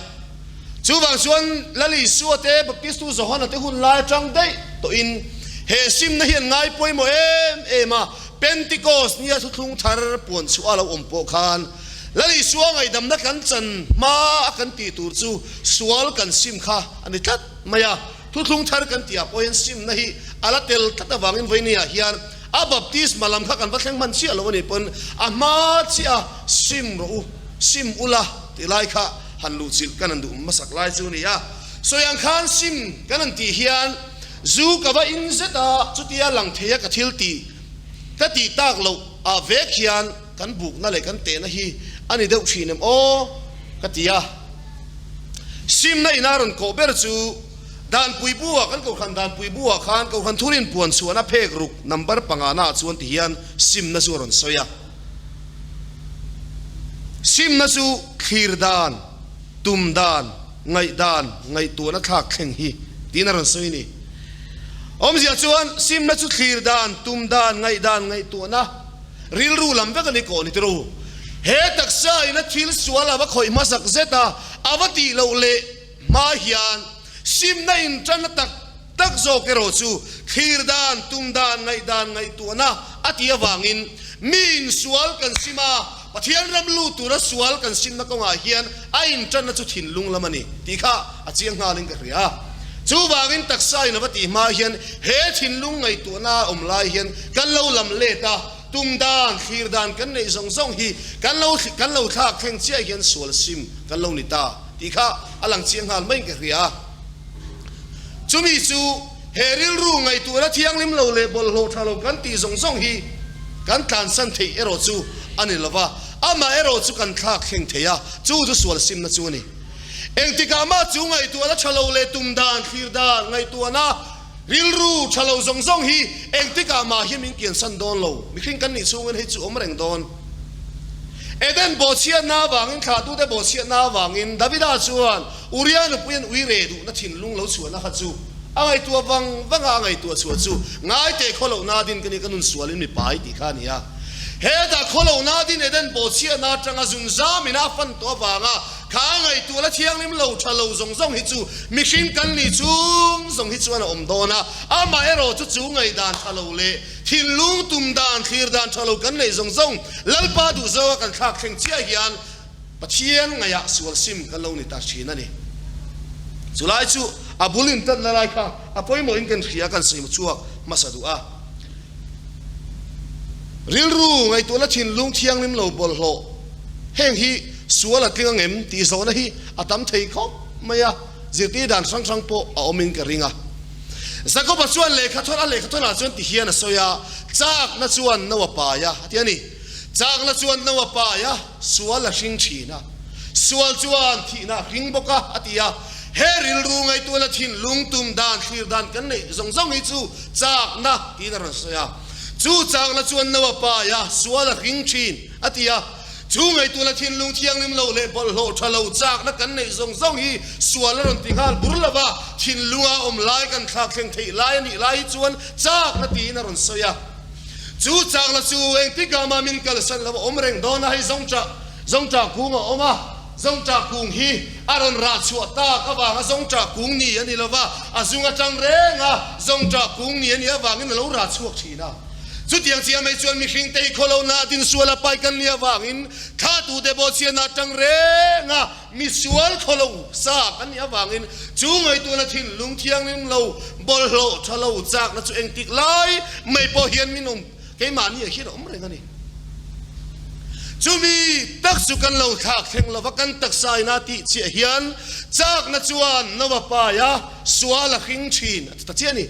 Chuvang chuan Lal Isua te, Baptistu Johana te hun lai atang daih tawhin he simna hi an ngai pawimawh em em a. Pentecost nia thuthlung thar puan chhuah a lo awm pawh khan Lal Isua ngaihdamna kan chan hma a kan tih tur chu sual kan sim kha a ni tlat mai a. Thuthlung thar kan tihah pawh hian simna hi a la tel tlat avangin vawinia hian a baptisma lam kha kan va thleng hman chiah lo a nih pawn a hma chiah a sim rawh u, sim ula tih lai kha Han luhchilh kan han duh hmasak lai chu a ni a, sawi ang khan sim kan han tih hian zu ka va in zet a, chutia lang thei a ka thil tih ka tih tak loh ah vek hian kan bukna leh kan tehna hi a ni deuh thin em aw ka ti a. Simna ina rawn kawh ber chu Danpui bu-ah kan Kohhran Danpui bu-ah khan Kohhran thurin puan chhuahna phek ruk number pangana ah chuan ti hian simna chu a rawn sawi a. Simna chu thlir dan, tum dan, ngaih dan, ngaihtuahna thlak thleng hi tiin a rawn sawi a ni. Awmzia chuan simna chu thlir dan, tum dan, ngaih dan, ngaihtuahna rilru lam vek a ni kawh ni tiro. He taksa ina thil sual a va khawih hmasak zet a, a va tih loh leh hma hian simna intanna tak tak zawk erawh chu thlir dan, tum dan, ngaih dan, ngaihtuahna a tih avangin mi insual kan sim a, Pathian ram lut tura sual kan simna kawngah hian a intanna chu thinlung lam a ni tih kha a chiang nghalin ka hria. Chuvangin taksa in a va tih hma hian he thinlung ngaihtuahna a awm lai hian kan lo lam let a, tum dan, thlir dan kan neih zawng zawng hi kan lo kan lo thlak thleng chiah hian sual sim kan lo ni ta tih kha a lang chiang nghal maiin ka hria. Chumi chu he rilru ngaihtuahna thianghlim lo leh bawlhhlawh tha lo kan tih zawng zawng hi kan tlansan theih erawh chu a ni lova, amah erawh chu kan thlak thleng thei a, chu chu sual simna chu a ni. Engtikah mah chu ngaihtuahna tha lo leh tum dan, thlir dan, ngaihtuahna rilru tha lo zawng zawng hi engtikah mah hi min kiansan dawn lo. Mihring kan nih chhungin hei chu awm reng dawn. Eden bawhchhiatna avangin, thlahtute bawhchhiatna avangin Davida chuan Uria nupuiin ui reh duhna thinlung lo chhuahna kha chu a ngaihtuah vang vang a, a ngaihtuah chhuah chu ngai teh khaw lohna din ka ni, ka nun sualin mi pai tih kha a ni a. Hetah khaw lohna din Eden bawhchhiatna atanga zunzamin a fan tawh avanga kha a ngaihtuah la thianghlim lo tha lo zawng zawng hi chu mihring kan nih chhung zawng hi chuan a awm dawn a, amaherawh chu chu ngaihdan tha lo leh Thinlung tum dan, thlir dan tha lo kan neih zawng zawng Lalpa duh zawnga kan thlak thleng chiah hian Pathian ngaihah sual sim kan lo ni ta thin a ni. Chulai chu a bul intanna lai kha a pawimawhin kan hria kan sawi chhuak hmasa duh a. Rilru ngaihtuahna thinlung thianghlim lo bawlhhlawh heng hi sual a tling angem tih zawhna hi a tam thei khawp mai a, zirtir dan hrang hrang pawh a awmin ka ring a. Jakoba chuan lehkha thawn a lehkha thawnah chuan ti hian a sawi a, Chakna chuan no a pai a, a ti a ni. Chakna chuan no a pai a, sual a hring thin a. Sual chuan thihna a hring bawk a, a ti a. He rilru ngaihtuahna thinlung tum dan thlir dan kan neih zawng zawng hi chu chakna tiin a rawn sawi a. Chu chakna chuan no a pai a, sual a hring thin, a ti a. Chu ngaihtuahna thinlung thianghlim lo leh bawlhhlawh tha lo chakna kan neih zawng zawng hi sual a rawn ti nghal bur lo va, thinlunga awm lai kan thlak thleng theih lai a nih lai hi chuan chakna tiin a rawn sawi a. Chu chakna chu engtikah mah min kalsan lo a awm reng dawn a, hei zawngṭah zawngṭah kung a awm a, zawngṭah kung hi a rawn rah chhuah tak avanga zawngṭah kung ni a ni lo va, a zung atang reng a zawngṭah kung ni a nih avangin a lo rah chhuak thin a. Chutiang chiah mai chuan mihring te hi khawlohna dinsual a pai kan nih avangin thlatute pawh chhiatna atang reng a misual khawlo sa kan nih avangin chu ngaihtuahna thinlung thianghlim lo bawlhhlawh tha lo chakna chu engtik lai mai pawh hian min awm keimahni ah hian a awm reng a ni. Chumi tak chu kan lo thlak thleng lova kan taksa ina tih chiah hian chakna chuan no a pai a, sual a hring thin a ti ta chiah a ni.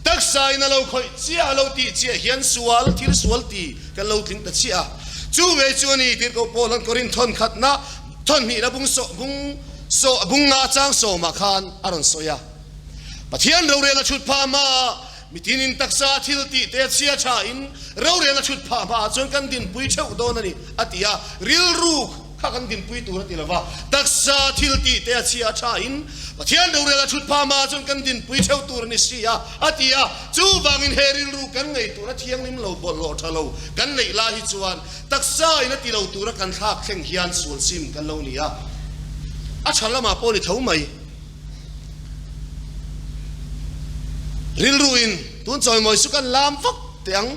Taksa in a lo khawih chiah a lo tih chiah hian sual thil sual ti kan lo tling ta chiah a. Chu ngei chu a ni tirhkoh Paul an Korinth thawn khatna thawn hnihna bung sawh bung sawh bung nga chang sawmah khan a rawn sawi a. Pathian rorel a chhut phah hmaah Mitin in taksa thil tih te chhia tha in rorel a chhut phah hma ah chuan kan dinpui theuh dawn a ni, a ti a. Rilru kha kan dinpui tur a ti lova, taksa thil tih te a chhia tha in Pathian rorel a chhut phah hma ah chuan kan dinpui theuh tur a ni si a, a ti a. Chuvangin he rilru kan ngei tura thianghlim lo bawlhhlawh tha lo kan neih lai hi chuan taksa in a ti lo tura kan thlak thleng hian sual sim kan lo ni a, a tha lamah pawh ni tho mai. Rilru in tun chawimawi chu kan lam vak teh ang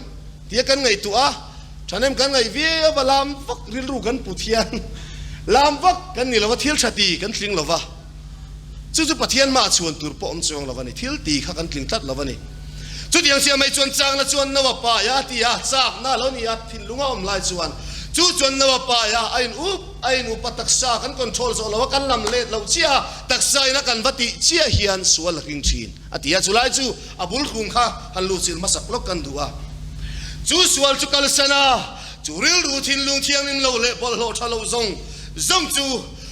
tia kan ngaihtuah a, thahnem kan ngaih viau a lam vak rilru kan put hian lam vak kan ni lova thil tha ti kan tling lova, chu chu Pathian mah chhuan tur pawh awm chuang lo a ni, thil ti kha kan tling tlat lo a ni. Chutiang chiah mai chuan chakna chuan no a pai a ti a, chakna a lo ni a, thinlung a awm lai chuan chu chuan no a pai a, a in up a in up a, taksa kan control zawh lo a, kan lam let loh chiah a, taksa in a kan va tih chiah hian sual a hring thin a ti a, chulai chu a bul hrung kha han luh chilh hmasak lawk kan duh a, chu sual chu kalsan a, chu rilru thinlung thianghlim lo leh bawlhhlawh tha lo zawng zawng chu.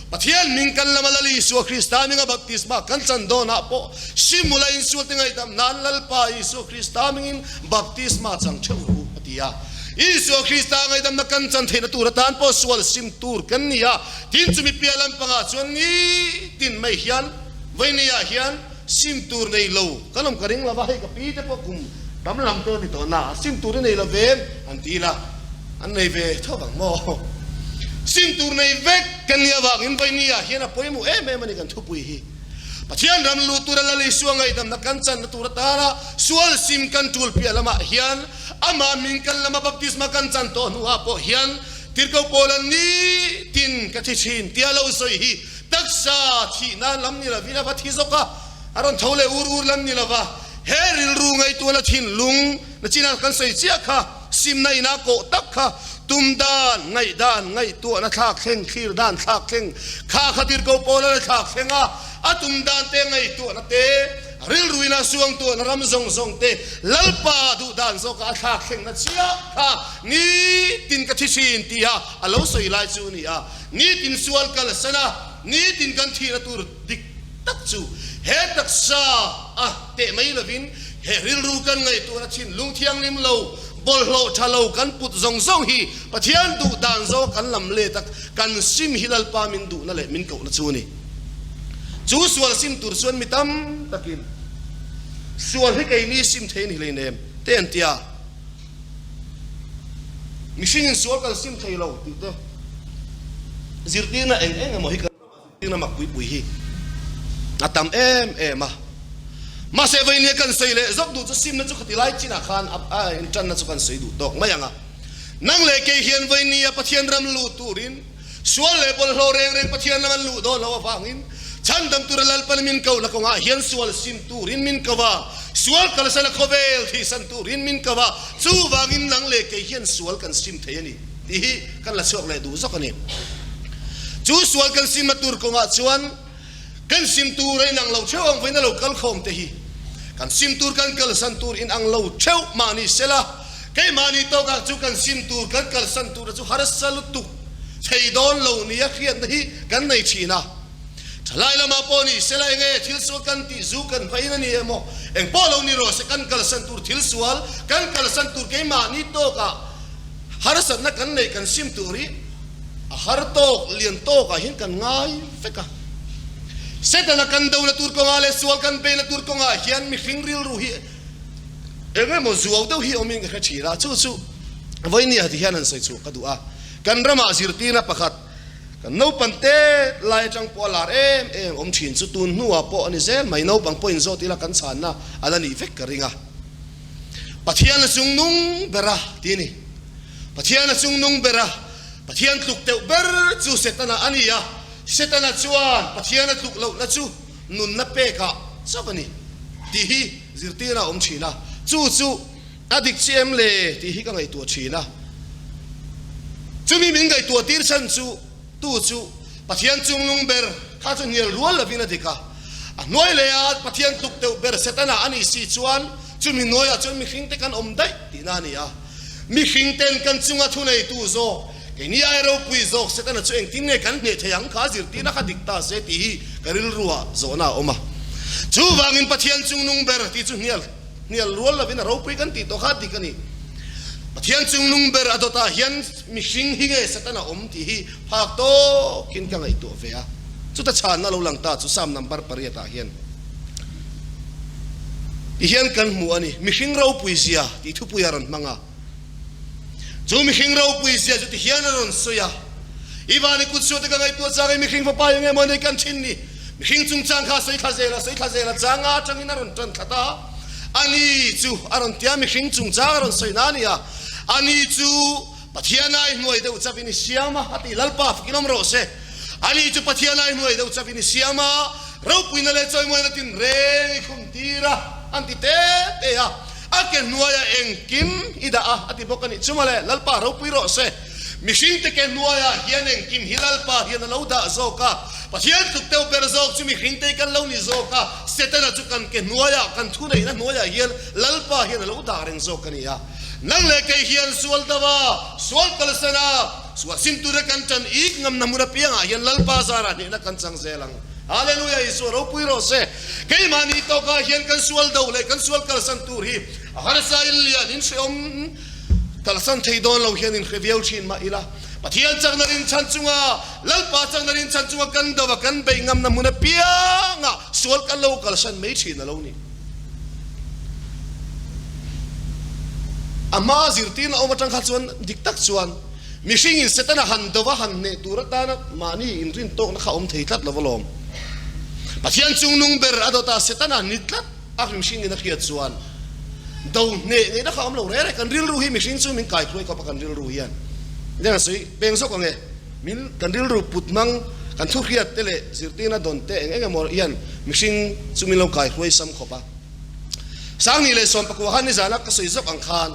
Pathian hming kan lama Lal Isua Krista hminga baptisma kan chan dawnah pawh simula insualte ngaihdam nan Lalpa Isua Krista hmingin baptisma chang theuh rawh u, a ti a. Isua Krista ngaihdamna kan chan theihna tur atan pawh sual sim tur kan ni a. Tin, chumi piah lampangah chuan nitin mai hian vawinia hian sim tur nei lo kan awm ka ring lo va, hei ka pi te pawh kum tam lam te a ni tawh na, sim tur i nei lo ve an ti ila. An nei ve tho vang maw? Sim tur nei vek kan nih avangin vawinia hian a pawimawh em em a ni kan thupui hi. Pathian ram luh tura Lal Isua ngaihdamna kan channa tur atana sual sim kan tul piah lamah hian amah hming kan lama baptisma kan chan tawh hnuah pawh hian Tirhkoh Paula nitin ka thi thin tia lo sawi hi taksa thih nan lam ni lovin a va thi zawk a, a rawn tho leh ur ur lam ni lova he rilru ngaihtuahna thinlung na chinah kan sawi chiah kha. Simna ina kawh tak kha tum dan, ngaihdan, ngaihtuahna thlak thleng, thlir dan thlak thleng, kha kha tirhkoh pawl a la thlak thleng a, a tum dan te, ngaihtuahna te, rilru ina suangtuahna ram zawng zawng te, Lalpa duh dan zawka a thlak thlengna chiah kha nitin ka thi thin tia a lo sawi lai chu a ni a. Nitin sual kalsan a, nitin kan thihna tur dik tak chu he taksa a teh mai lovin he rilru kan ngaihtuahna thinlung thianghlim lo, bawlhhlawh tha lo kan put zawng zawng hi Pathian duh dan zawng kan lam let a, kan sim hi Lalpa min duhna leh min kohna chu a ni. Chu sual sim tur chuan mi tam takin sual hi keini sim thei a ni hleinem te an ti a, mihringin sual kan sim thei lo tih te zirtirna eng eng emaw hi kan Tina mak pui pui hi a tam em em a, mahse vawinia kan sawi leh zawk duh chu simna chu khati lai chinah khan a intanna chu kan sawi duh tawk mai ang a. Nang leh kei hian vawinia Pathian ram luh turin sual leh bawlhhlawh reng reng Pathian ram an luh dawn loh avangin chhandam tura Lalpan min kohna kawngah hian sual sim turin min ko a, sual kalsana khawvel thihsan turin min ko a, chuvangin nang leh kei hian sual kan sim thei a ni. Tih hi kan la chhuak leh duh zawk a ni. Chu sual kan simna tur kawngah chuan kan sim tur a inang lo theuh ang vawiin a lo kal khawm te hi kan sim tur kan kalsan tur inang lo theuh mah ni sela keimahni tawkah chu kan sim tur kan kalsan tura chu harsa lutuk thei dawn lo nia hriatna hi kan nei thin a. Thalai lamah pawh ni sela enge thil sual kan tih zu kan hmain a ni emaw eng pawh lo ni rawh se kan kalsan tur thil sual kan kalsan tur keimahni tawkah Harsatna kan neih kan sim tur hi a har tawk, lian tawkah hian kan ngai vek a. Setana kan dona tur kawngah leh sual kan beina tur kawngah hian mihring rilru hi eng emaw zuau deuh hi awmin ka hre thin a, chu chu vawinia ti hian han sawi chhuah ka duh a. Kan ramah zirtirna pakhat kan naupang te lai atang pawh a lar em em awm thin chu tun hnuah pawh a ni zel mai, naupang pawhin zawt ila kan chhanna a la nih vek ka ring a. Pathian a chung nung ber a ti a ni. Pathian a chung nung ber a, Pathian tluk deuh ber chu Setana a ni a, Setana chuan Pathian a tluk lohna chu nunna pekah chauh a ni tih hi zirtirna a awm thin a, chu chu a dik chi em le tih hi ka ngaihtuah thin a. Chumi min ngaihtuah tir chhan chu Tu chu Pathian chungnung ber kha chu hnial rual lovin a dik a, a hnuai leh a Pathian tluk deuh ber Setana a nih si chuan chumi hnuaiah chuan mihringte kan awm daih tihna a ni a. Mihringten kan chunga thuneitu zawk, keini ai ropui zawk Setana chu engtin nge kan hneh thei ang kha zirtirna kha dik ta se tih hi ka rilruah zawhna a awm a. Chuvangin Pathian chungnung ber tih chu hnial. Hnial rual lovin a ropui kan tih tawh kha dik a ni. Pathian chungnung ber a dawtah hian mihring hi nge Satan a awm tih hi phak tawkin ka ngaihtuah ve a. Chuta chhanna lo lang ta chu Psalm number pariatah hian ti hian kan hmu a ni, Mihring ropui zia tih thupui a rawn hmang a. Chu mihring ropui zia chu ti hian a rawn sawi a, I vani kut suate ka ngaihtuah chang i mihring fapa eng emaw nei kan thin ni. Mihring chungchang kha sawi thla zel a, sawi thla zel a, changa atangin a rawn tan thlat a, a ni chu a rawn tia mihring chungchang a rawn sawi na a ni a, a ni chu Pathian ai hnuai deuh chauhin i siam a, a ti Lalpa fakin awm rawh se. A ni chu Pathian ai hnuai deuh chauhin i siam a, ropuina leh chawimawina tinreng i khum tir a, an ti te te a. A ke hnuaiah engkim i dah a, a ti bawk a nih chu mawle, Lalpa ropui rawh se. Mihringte ke hnuaiah hian engkim hi Lalpa hian a lo dah zawk a, Pathian tluk deuh ber zawk chu mihringte kan lo ni zawk a, Setana chu kan ke hnuaiah, kan thuneihna hnuaiah hian Lalpa hian a lo dah reng zawk a ni a. Nang leh kei hian sual dava, sual kalsana. Sual sim tura kan ṭan ik ngamna hmun apiangah hian Lalpa zarah hnehna kan chang zel ang. Hallelujah! Isua ropui rawh se. Keimahni tawkah hian kan sual do leh kan sual kalsan tur hi a harsa in lian in hrehawm kalsan thei dawn lo hian in hre viau thin mah ila, Pathian chakna rinchhan chunga, Lalpa chakna rinchhan chunga kan do a kan beih ngamna hmun apiangah sual kan lo kalsan mai thin a lo ni. A hma zirtirna awm atang kha chuan dik tak chuan mihringin Setana han do a han hneh tur atana mahni inrin tawkna kha awm thei tlat lo alawm. Pathian chungnung ber a dawt a Setana ni tlat a mihringin a hriat chuan do hneh ngeina kha awm lo reng reng. Kan rilru hi mihring chu min kaihruai khawp a kan rilru hian eng a sawi peng zawk ang e. Min kan rilru put hmang kan thu hriat te leh zirtirna dawn te eng eng emaw hian mihring chu min lo kaihruai sam khawp a. 2019 khan nizana ka sawi zawk ang khan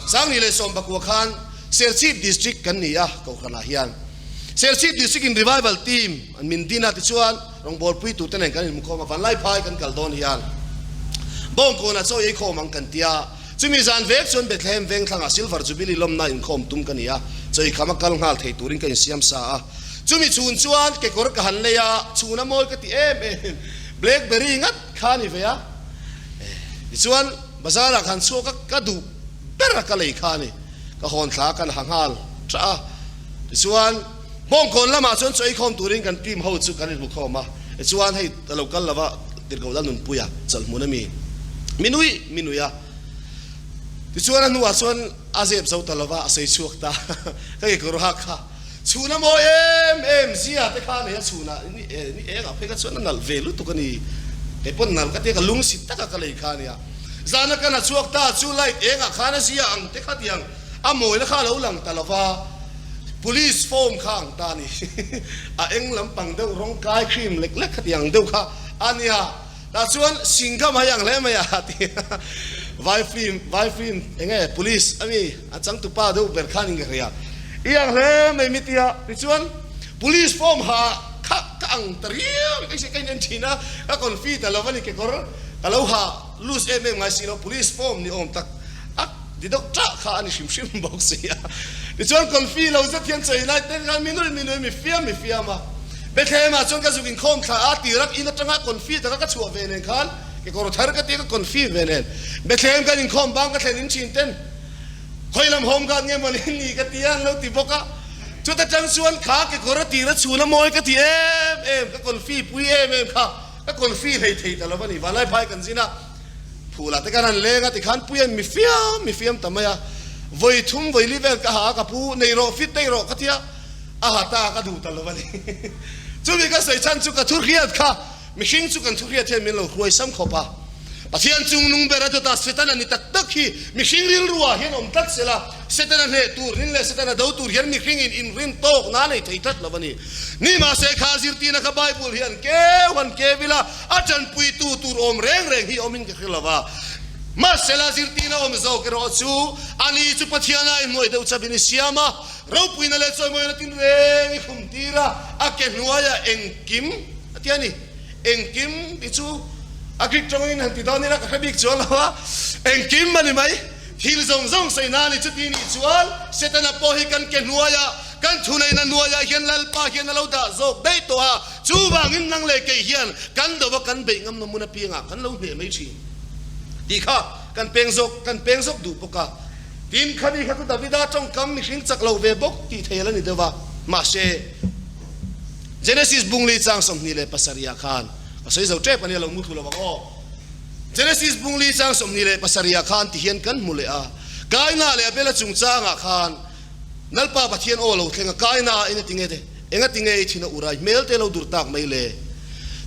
2019 khan Serchhip District kan ni a Kohhranah hian Serchhip District in Revival Team an min din a tichuan rawngbawlpui tute nen kan inhmukhawm a Vanlaiphai kan kal dawn hian Bawngkawnah chaw ei khawm ang kan tia Chumi zan vek chuan Bethlehem vengthlangah Silver Jubilee lawmna inkhawm tum ka ni a, chawikham a kal nghal thei turin ka insiam sa a. Chumi chhun chuan kekawr ka han lei a, chhuna mawi ka ti em em, Blackberry ngat kha a ni ve a. Tichuan bazarah khan chhuak a, ka duh ber a ka lei kha a ni. Ka hawn thla kan ha nghal tah a. Tichuan Bawngkawn lamah chuan chaw eikhawm turin kan team ho chu kan inhmukhawm a. Tichuan hei a lo kal lova Tirhkoh Lalnunpuia chawlhmun a mi minui minui a. Tichuan a hnuah chuan a zep zo ta lova a sawi chhuak ta. Ka kekawr hak kha chhun a mawi em em zia te kha a nei a chhunah ni ni engah phei kha chuan a nalh ve lutuk a ni. Kei pawn nalh ka tia ka lungsi taka ka lei kha a nia. Zana kan ha chhuak ta chu light engah khan a zia ang te kha tiang a mawina kha a lo lang ta lova police form kha ang ta a ni. A eng lampang deuh rawng kai cream lek lek kha tiang deuh kha a nia. Tah chuan Singham a iang hle mai a ti a, vai film vai film eng nge police a mi a changtupa deuh ber khan in ka hria iang hle mai mi tia tichuan police form ha kha ka ang ta riau ka ka in en thin a ka confi ta lo a ni kekawr ka lo ha loose em em ngai si lo police form ni awm tak a di deuh tah kha a ni hrim hrim bawk si a tichuan confi lo zet hian chei lai te khan mi nui mi nui mi fiam mi fiam a. Bethlehem-ah chuan ka zuk inkhawm thla a, tirak in atanga confi taka ka chhuah ve nen khan kekawr thar ka tia ka confi ve nen Bethlehem kan inkhawm bang ka thlen in thin ten khawi lam home guard nge mawni ni ka tia an lo ti bawk a, chuta tang chuan kha kekawr a tira chhun a mawi ka ti em em ka confi pui em em kha ka confi hlei thei ta lo a ni Vanlaiphai kan zin a Phulah te khan an leng a tikhan pui an mi fiam mi fiam ta mai a, vawi thum vawi li vel ka ha a ka pu nei rawh fit nei rawh ka tia a ha ta ka duh ta lo a ni. Chumi ka sawi chhan chu ka thu hriat kha mihring chu kan thu hriat hian min lo hruai sam khawp a, Pathian chung nung ber a dawt a Setana ni tak tak hi mihring rilruah hian awm tlat sela Setana hneh tur rin leh Setana do tur hian mihring in inrin tawk na nei thei tlat lo a ni. Ni mahse kha zirtirna kha Bible hian keu han keu ila A tanpuitu tur awm reng reng hi awmin ka hre lo va. Mahsela zirtirna awm zawk erawh chu ani chu Pathian a inhnuai deuh chauhin i siam a, ropuina leh chawimawina tinreng i khum tir a, a ke hnuaiah engkim a ti a ni. Engkim tih chu a Greek tawngin han ti dawn ila ka hre bik chuang lo a, engkim a ni mai. Thil zawng zawng sawi na ni chuti nih chuan Setana pawh hi kan ke hnuaiah, kan thuneihna hnuaiah hian Lalpa hian a lo dah zawk daih tawh a, Chuvangin nang leh kei hian kan do va kan beih ngam na hmun apiangah kan lo hneh mai thin tih kha kan peng zawk kan peng zawk duh bawk a. Tin, khami kha chu Davida tawngkam mihring chak lo ve bawk tih thei a la ni deuh a. Mahse, Genesis bungli chang 27 ah khan ka sawi zo tep a nia lo mu thlu lo ang aw. Genesis bungli chang 27 ah khan ti hian kan hmu leh a, Kaina leh Abela chungchangah khan Lalpa Pathian aw lo thleng a, Kaina ah enga tinge te, enga tinge i thin a ur a, i hmel te lo dur tak mai le?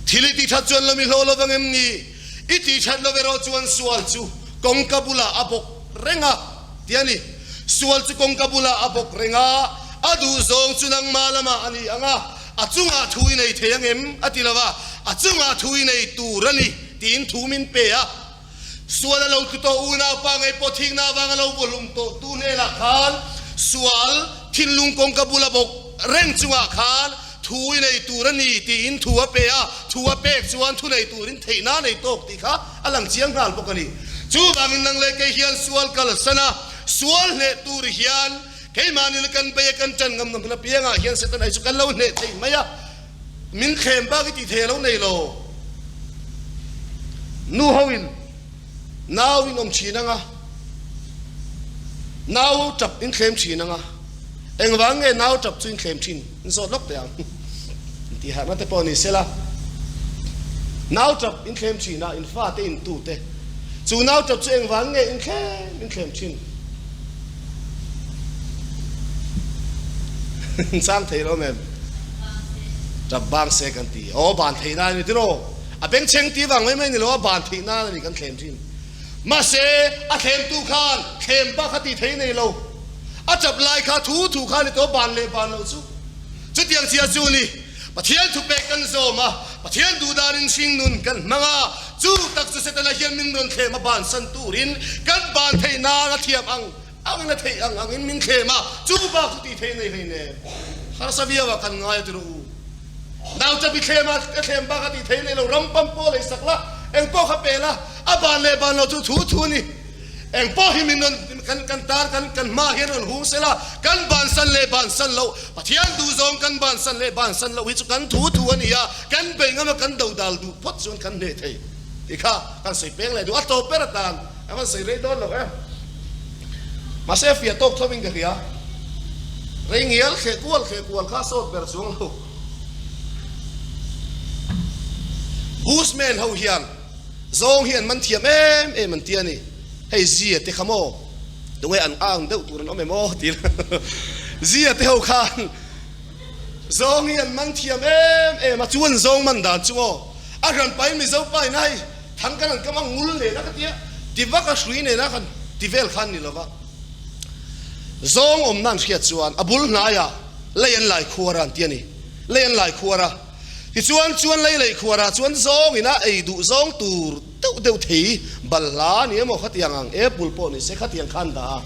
Thil i tih that chuan lo mi hlawh lo vang em ni? I tih that lo erawh chuan sual chu kawngka bulah a bawk reng a, ti a ni. Sual chu kawngka bulah a bawk reng a, a duhzawng chu nangmah lamah a ni ang a, a chungah thu i nei thei ang em? a ti lo a, a chungah thu i nei tur a ni, tiin thu min pe a. Sual a lo tlu tawh unaupa ngei pawh thikna avanga lo vawhlum tawh tu hnenah khan sual thinlung kawngka bula bawk reng chungah khan thu i nei tur a ni tiin thu a pe a, thu a pek chuan thu nei turin theihna a nei tawk tih kha a lang chiang nghal bawk a ni. Chuvangin nang leh kei hian sual kalsan a, sual hneh tur hian. Keimahni na kan bei a kan ṭan ngam na hmun apiangah hian Setana hi chu kan lo hneh thei mai a, min thlem bak i tih thei a lo nei lo. Nu hoin nau in awm ṭhin anga, nau ṭap in thlem ṭhin anga, engvang nge nau ṭap chu in thlem ṭhin in zawt lawk teh ang tih harhna te pawh ni sela, nau ṭap in thlem ṭhin a, in fate in tute chu nau ṭap chu engvang nge in thlem in thlem ṭhin. Chang thei lo mem. Tap bang se kan ti. Aw ban thei na ni tiro. A beng cheng ti vang mai mai ni lo a ban thei na ni kan thlem thin. Mahse a thlem tu khan thlem ba kha ti thei nei lo. A chap lai kha thu thu kha ni to ban leh ban lo chu. Chutiang chia chu ni. Pathian thupek kan zawm a, Pathian duhdanin hringnun kan hmang a, chu tak chu Setana hian min rawn thlem a bansan turin kan ban theih nan a thiam ang angin a theih ang angin min thlem a, chu bak chu tih theih nei hlei nen harsa viau ah kan ngai a ti rawh u. Nauchapi thlem a ka thlem bak a tih theih nei lo, ram pam pawh lei sak la, eng pawh kha pe la, a ban leh ban lo chu thu thu a ni. Eng pawh hi min rawn kan kan tar kan kan hma hian rawn hung sela, kan bansan leh bansan loh, Pathian duhzawng kan bansan leh bansan loh hi chu kan thu thu a ni a, kan beih ngam a kan do dal duh phawt chuan kan hneh thei tih kha kan sawi peng leh duh. A tawp ber atan a van sawi rei dawn lo em. Mahse a fiah tawk tho in ka hria. Rei ngial thleh kual thleh kual kha sawt ber chuang lo. Bushman ho hian. Zawng hi an man thiam em em an ti a ni. Hei Zia te kha maw? Tunge an ang deuh tur an awm em aw ti la. Zia te ho khan zawng hi an man thiam em em a, chu an zawng man dan chu aw. A hran pahin Mizo pa in a hei thang kan an kam a ngul nen a ka tia, ti vak a hrui nen a kan ti vel khan ni lova. Zawng awmna an hriat chuan a bul hnaiah lei an lai khuar a an ti a ni. Lei an lai khuar a. Tichuan, chuan lei lei khuarah chuan zawngin a ei duh zawng tur deuh deuh thei balhla a ni emaw khatiang ang apple pawh ni se khatiang khan dah a.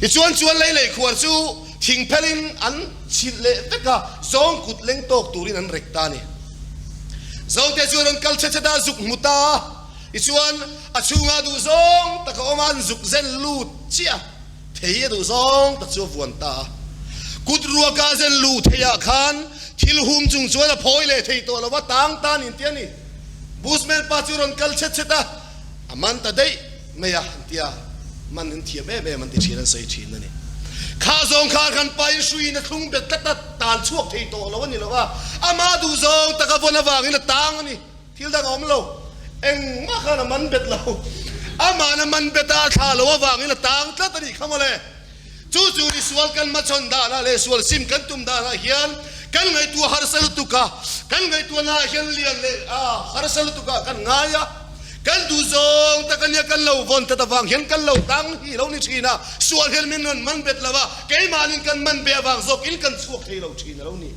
Tichuan, chuan lei lei khuar chu thing phelin an chhilh leh vek a, zawng kut leng tawk turin an rek ta a ni. Zawngte chuan an kal chhe chhet a, zuk hmu ta a. Tichuan, a chhungah duh zawng tak a awm a, an zuk zen lut chiah a. Thei a duh zawng tak chu a vuan ta a. Kut ruaka zen luh theiah khan thil hum chung chuan a phawi leh thei tawh lo va, tang tan in ti a ni. Bushman pa chu rawn kal chhet chhet a, a man ta daih mai a, an ti a. Man in thiam em em an ti thin, an sawi thin a ni. Kha zawng kha kan pa in hruiin a thlung bet tlat a, tan chhuak thei tawh lo a ni lo a, amah duh zawng tak a vawn avangin a tang a ni. Thil dang a awm lo, engmah khan a man bet lo. Ama'n a man bet a, a thlah lo avangin a tang tlat a nih kha mawle. Chu chu ni sual kan hmachhawn danah leh sual sim kan tum danah hian kan ngaihtuah harsa lutuk a, kan ngaihtuahnaah hian lian leh a harsa lutuk ah kan ngai a, kan duh zawng tak ania kan lo vawn tlat avang hian kan lo tang hi lo ni thin a, sual hian min rawn man bet lo a, keimahnin kan man be avang zawkin kan chhuak thei lo thin a lo ni.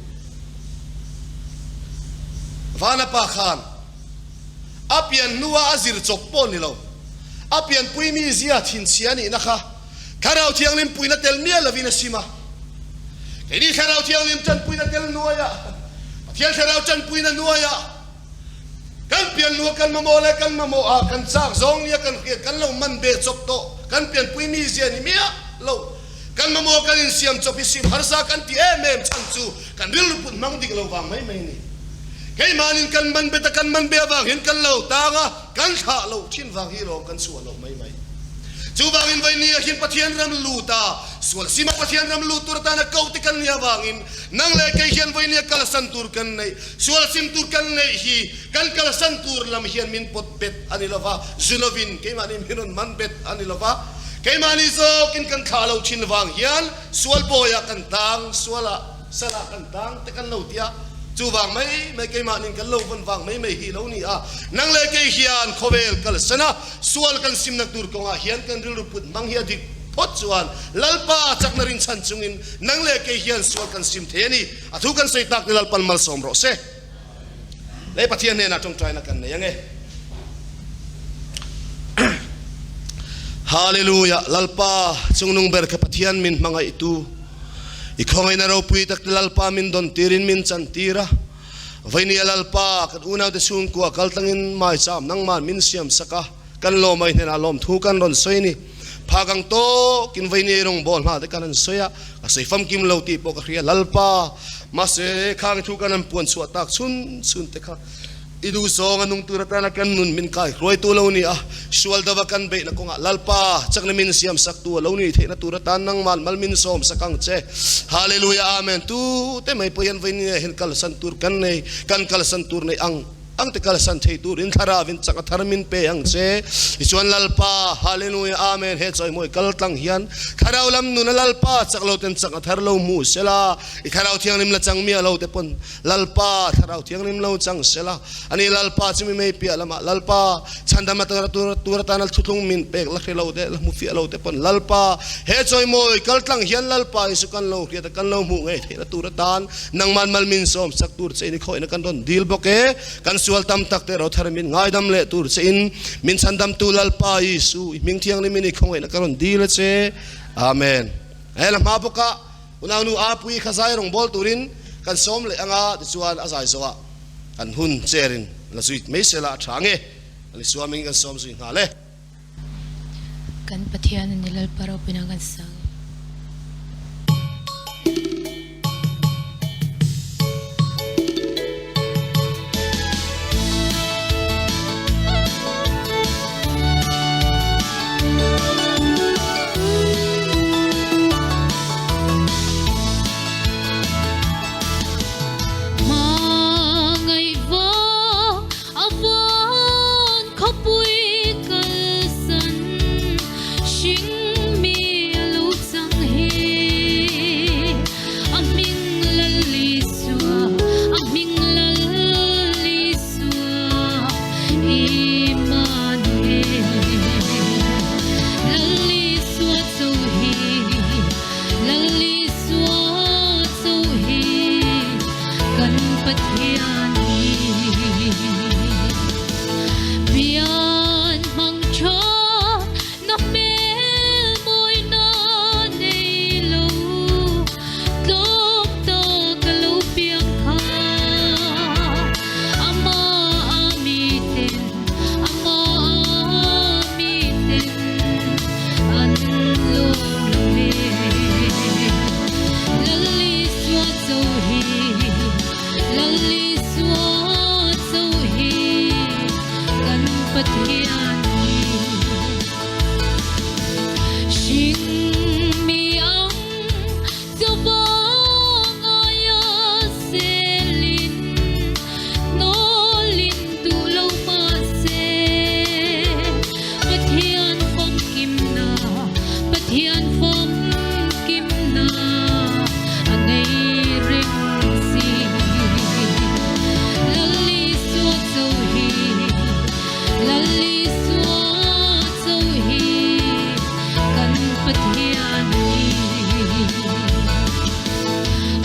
Vana pa khan a pian hnua a zir chawp pawh ni lo, a pianpui mi zia thinchhia nihna kha Thlarau Thianghlim puina tel miah lovin a sim a. Keini Thlarau Thianghlim tanpuina tel nuaiah, Pathian Thlarau tanpuina nuaiah kan pian hnua kan mamawh leh kan mamawh a kan chak zawng nia kan hriat kan lo man ve chawp tawh, kan pianpui mi zia ni miah lo. Kan mamawh kan insiam chawp hi sim harsa kan ti em em chhan chu kan rilru put hmang dik lo vang mai mai a ni. Keimahnin kan man bet a kan man be avang hian kan lo tang a, kan thlah loh thin vang hi lawm kan chhuah loh mai mai. Chuvangin vawinia hian Pathian ram lut a, sual sima Pathian ram lut tur atana ko te kan nih avangin nang leh kei hian vawinia kalsan tur kan neih, sual sim tur kan neih hi kan kalsan tur lam hian min pawt bet a ni lova, zunovin keimahni min rawn man bet a ni lova. Keimahni zawkin kan thlah lo thin vang hian sual bawiah kan tang, sualah salah kan tang te kan lo ti a, chuvang mai mai keimahnin kan lo vawn vang mai mai hi lo ni a. Nang leh kei hian khawvel kalsan a, sual kan simna tur kawngah hian kan rilru put hmang hi a dik phawt chuan Lalpa chakna rinchhan chungin nang leh kei hian sual kan sim thei a ni. A thu kan sawi tak ni Lalpan malsawm rawh se. Lei Pathian hnenah tawngtaina kan nei ange. Hallelujah Lalpa chungnung ber kha Pathian min hmangaihtu i khawngaihna ropui tak te Lalpa min dawn tirin min chan tir a Vainia Lalpa kan unaute chhungkua kal tlangin maicham nangman min siam sak a kan lawmai hnenah lawmthu kan rawn sawi ni. Phak ang tawkin vaini rawngbawl hna te kan han sawi a, ka sawi famkim lo tih pawh ka hria Lalpa. Mahse, khang thu kan han puan chhuah tak chhun chhun te kha i duhzawng a nung tur atana kan nun min kai hruaitu lo ni a, sual dova kan beihna kawngah Lalpa chakna min siam saktu a lo ni theihna tur atan nangmah mal min sawm sak ang che. Hallelujah Amen. Tu te mai pawh hian vaini hian kalsan tur kan nei, kan kalsan tur nei ang. Ang te kalsan thei turin Thlarauin chak a thar min pe ang che. Tichuan Lalpa, Hallelujah, Amen, he chawimawi kal tlang hian Thlarau lam nuna Lalpa chak lo ten chak a thar lo hmu sela, i Thlarau Thianghlim la chang miah lo te pawn Lalpa Thlarau Thianghlim lo chang sela. Ani Lalpa chumi mei piah lamah Lalpa chhandam a tur tur atana thuthlung min pek la hre lo te, la hmu fiah lo te pawn Lalpa he chawimawi kal tlang hian Lalpa Isu kan lo hriat a kan lo hmuh ngei theihna tur atan Nangman mal min sawm sak tur che in i khawihna kan rawn dil bawk e. Kan sual tam tak te rothar min ngaidam leh tur che in min chhandamtu Lalpa Isu i hming thianghlim in i khawngaihna ka rawn dil a che. Amen. He la hma bawk a unaunu Apuii kha zai rawn bawl turin kan sawm leh anga tichuan a zai zawhah kan hun chair in la zui mai sela a tha nge. Ani suamin kan sawm zui nghal e. Kan Pathian a ni Lalpa ropuina kan sang. A van khawpui kalsan hring mi a lo chang hi. A hming lal Isua, a hming lal Isua, Immanuel. Lal Isua cho hi, Lal Isua cho hi, kan Pathian hi. Pian hmang tha na hmel mawi na nei lo, tlawm ta ka lo piang kha. Ama a miten, ama a miten an lawm lo ve. Lal Isua cho hi, Lal Isua cho hi, kan Pathian hi. Hring mi ang cho vang aia selin, hnawlin duh lo mahse, Pathian famkimna, Pathian famkimna a nei reng si. Lal Isua cho hi, Lal Isua cho hi, kan Pathian hi.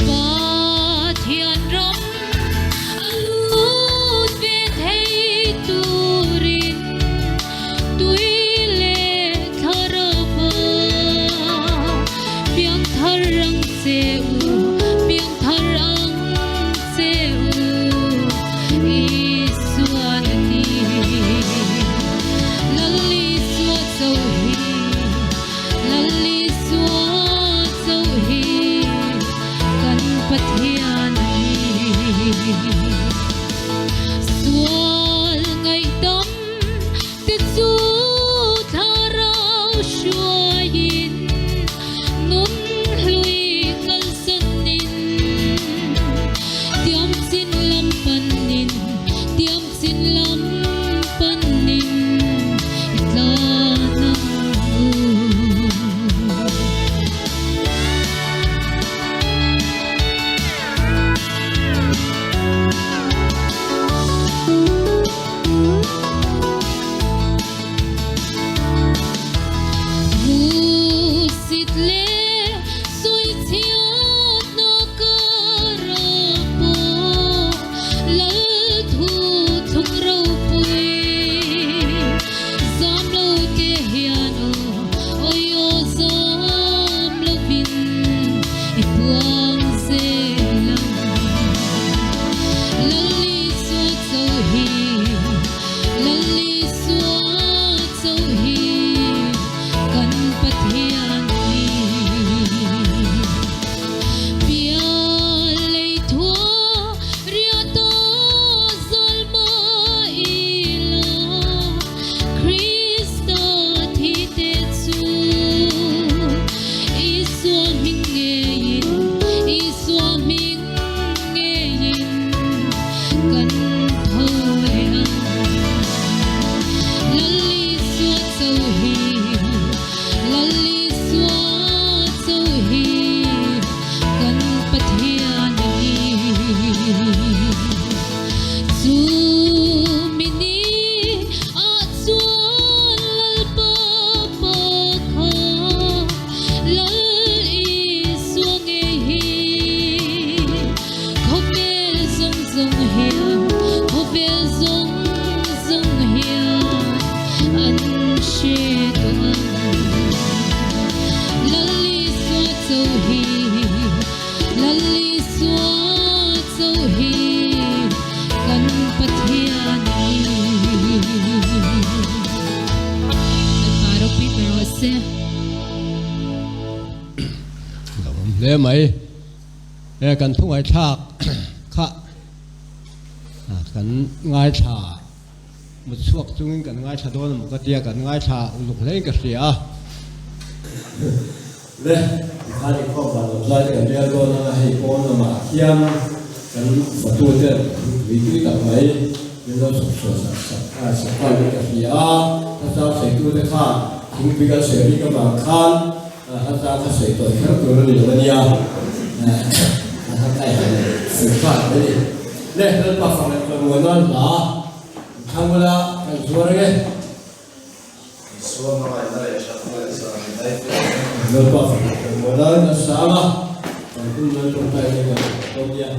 Pathian ram a lut ve thei turin tui leh thlarau piang thar ang che u, piang thar ang che u, Isuan a ti. Lal Isua cho hi, Lal Isua cho hi, kan Pathian a ni. Sual ngaihdam te chu thlarau hruaiin nun hlui kalsanin tiam chin lam panin tiam chin lam panin i tlan ang u. hle mai. E kan thu ngaihthlak kha kan ngaithla mut chhuak chungin kan ngaithla dawn emaw ka tia kan ngaithla uluk hlein ka hria a. Le tikhan inkhawm van lo tlai te kan rel dawn anga hei pawn lamah khian kan fatuten tui tui tak mai min lo chhawp chhuah sak sak a sak nghal in ka hria a, hla chang saitute khan thingpui kan sawi bik avang khan hla chang kha sawi tawi kher tur a ni lo a nia, hla kai han sawi nghal mai a ni. Le Lalpa fak leh chawimawi nan hla thlang ula kan zuar ange. Isua hmangaihna leh thatna leh zah min daih teh ang. Lalpa fak leh chawimawi nan kan sang a, kan hun nan tawngtai te kan dawn nia.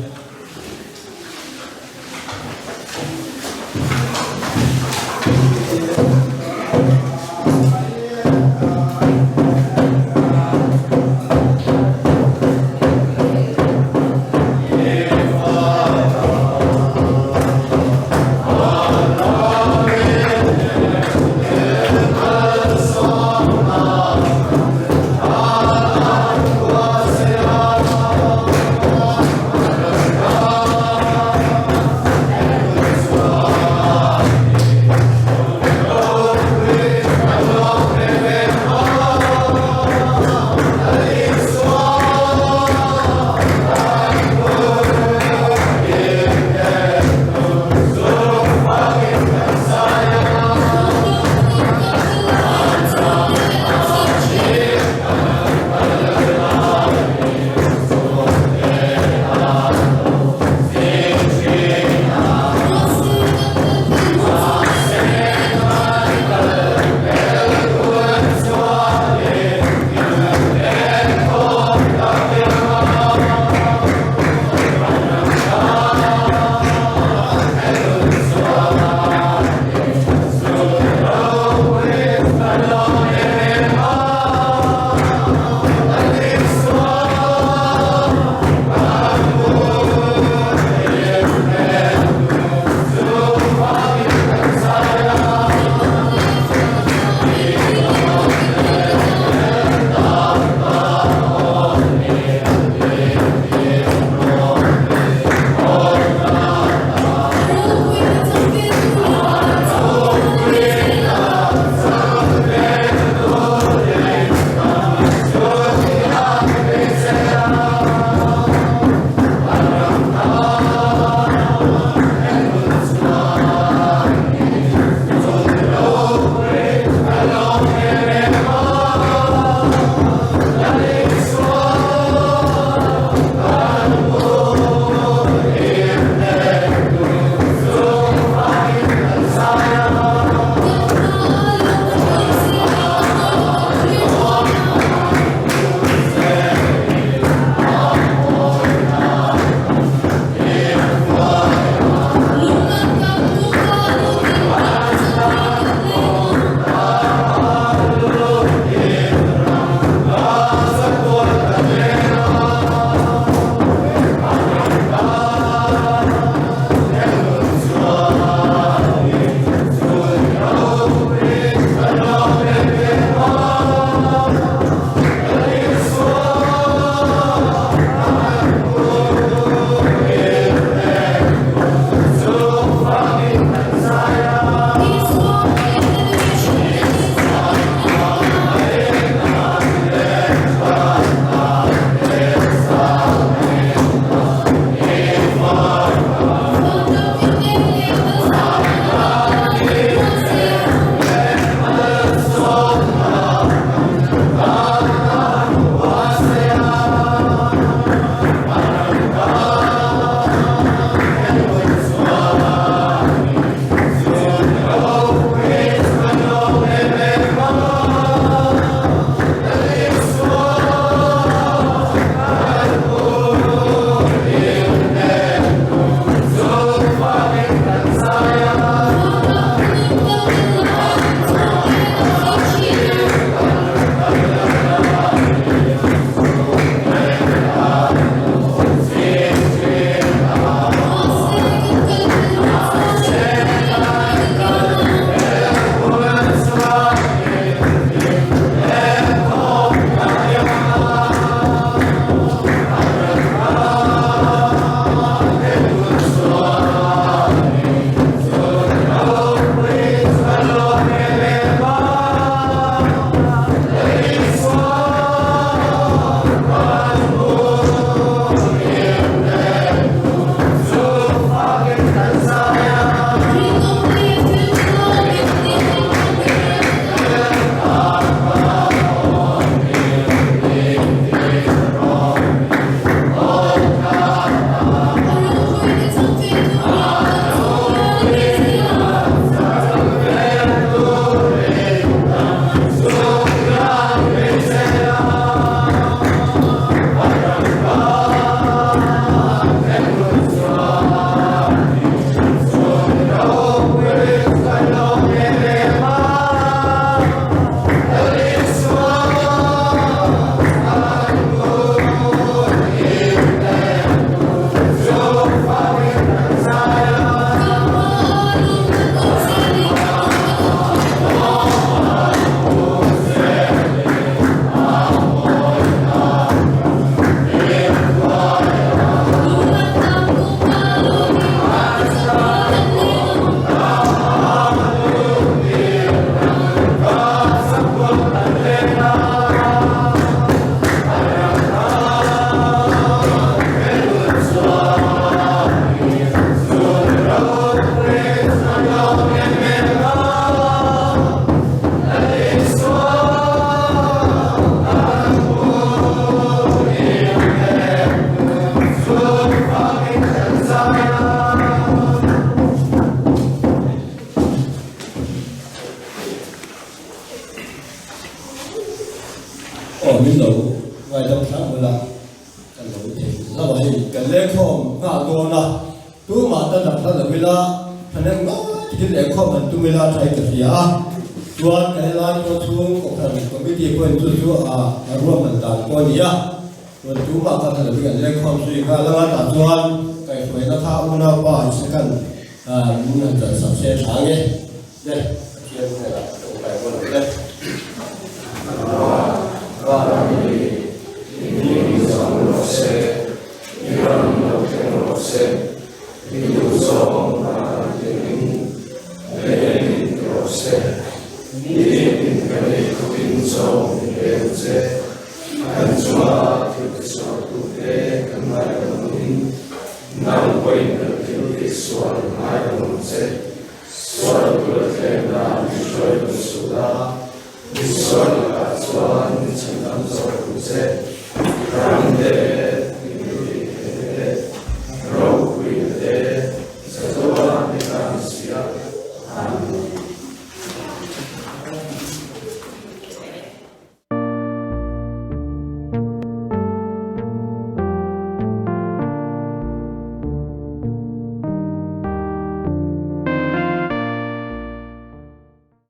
Aw min lo ngaidam hram ula kan lo thei hlauh a hei kan lengkhawm nghal dawn a tumah ta dang hla lo ila thahnem ngai takin lengkhawm han tum ila tha hi ka hria a chuan ka helai pawh chhung kohhran committee pawhin chu chu a ruahman dan pawh a ni a chuan tumah kha hla lovin kan lengkhawm zui nghal anga tah chuan kaihhruaina kha unaupa Isakan min han chalsak se tha nge. Le, Pathian hnenah ka tawngtai dawn ang le. Van mi, i hming zam rawh se, i ram lo thleng rawh se, i duhzawng van tingin lei in rawh se. Nitin kan ei khawpin zawng i pe ang che, kan chunga thil tisualtute kan ngaidam angin, nang pawhin kan thil tisual.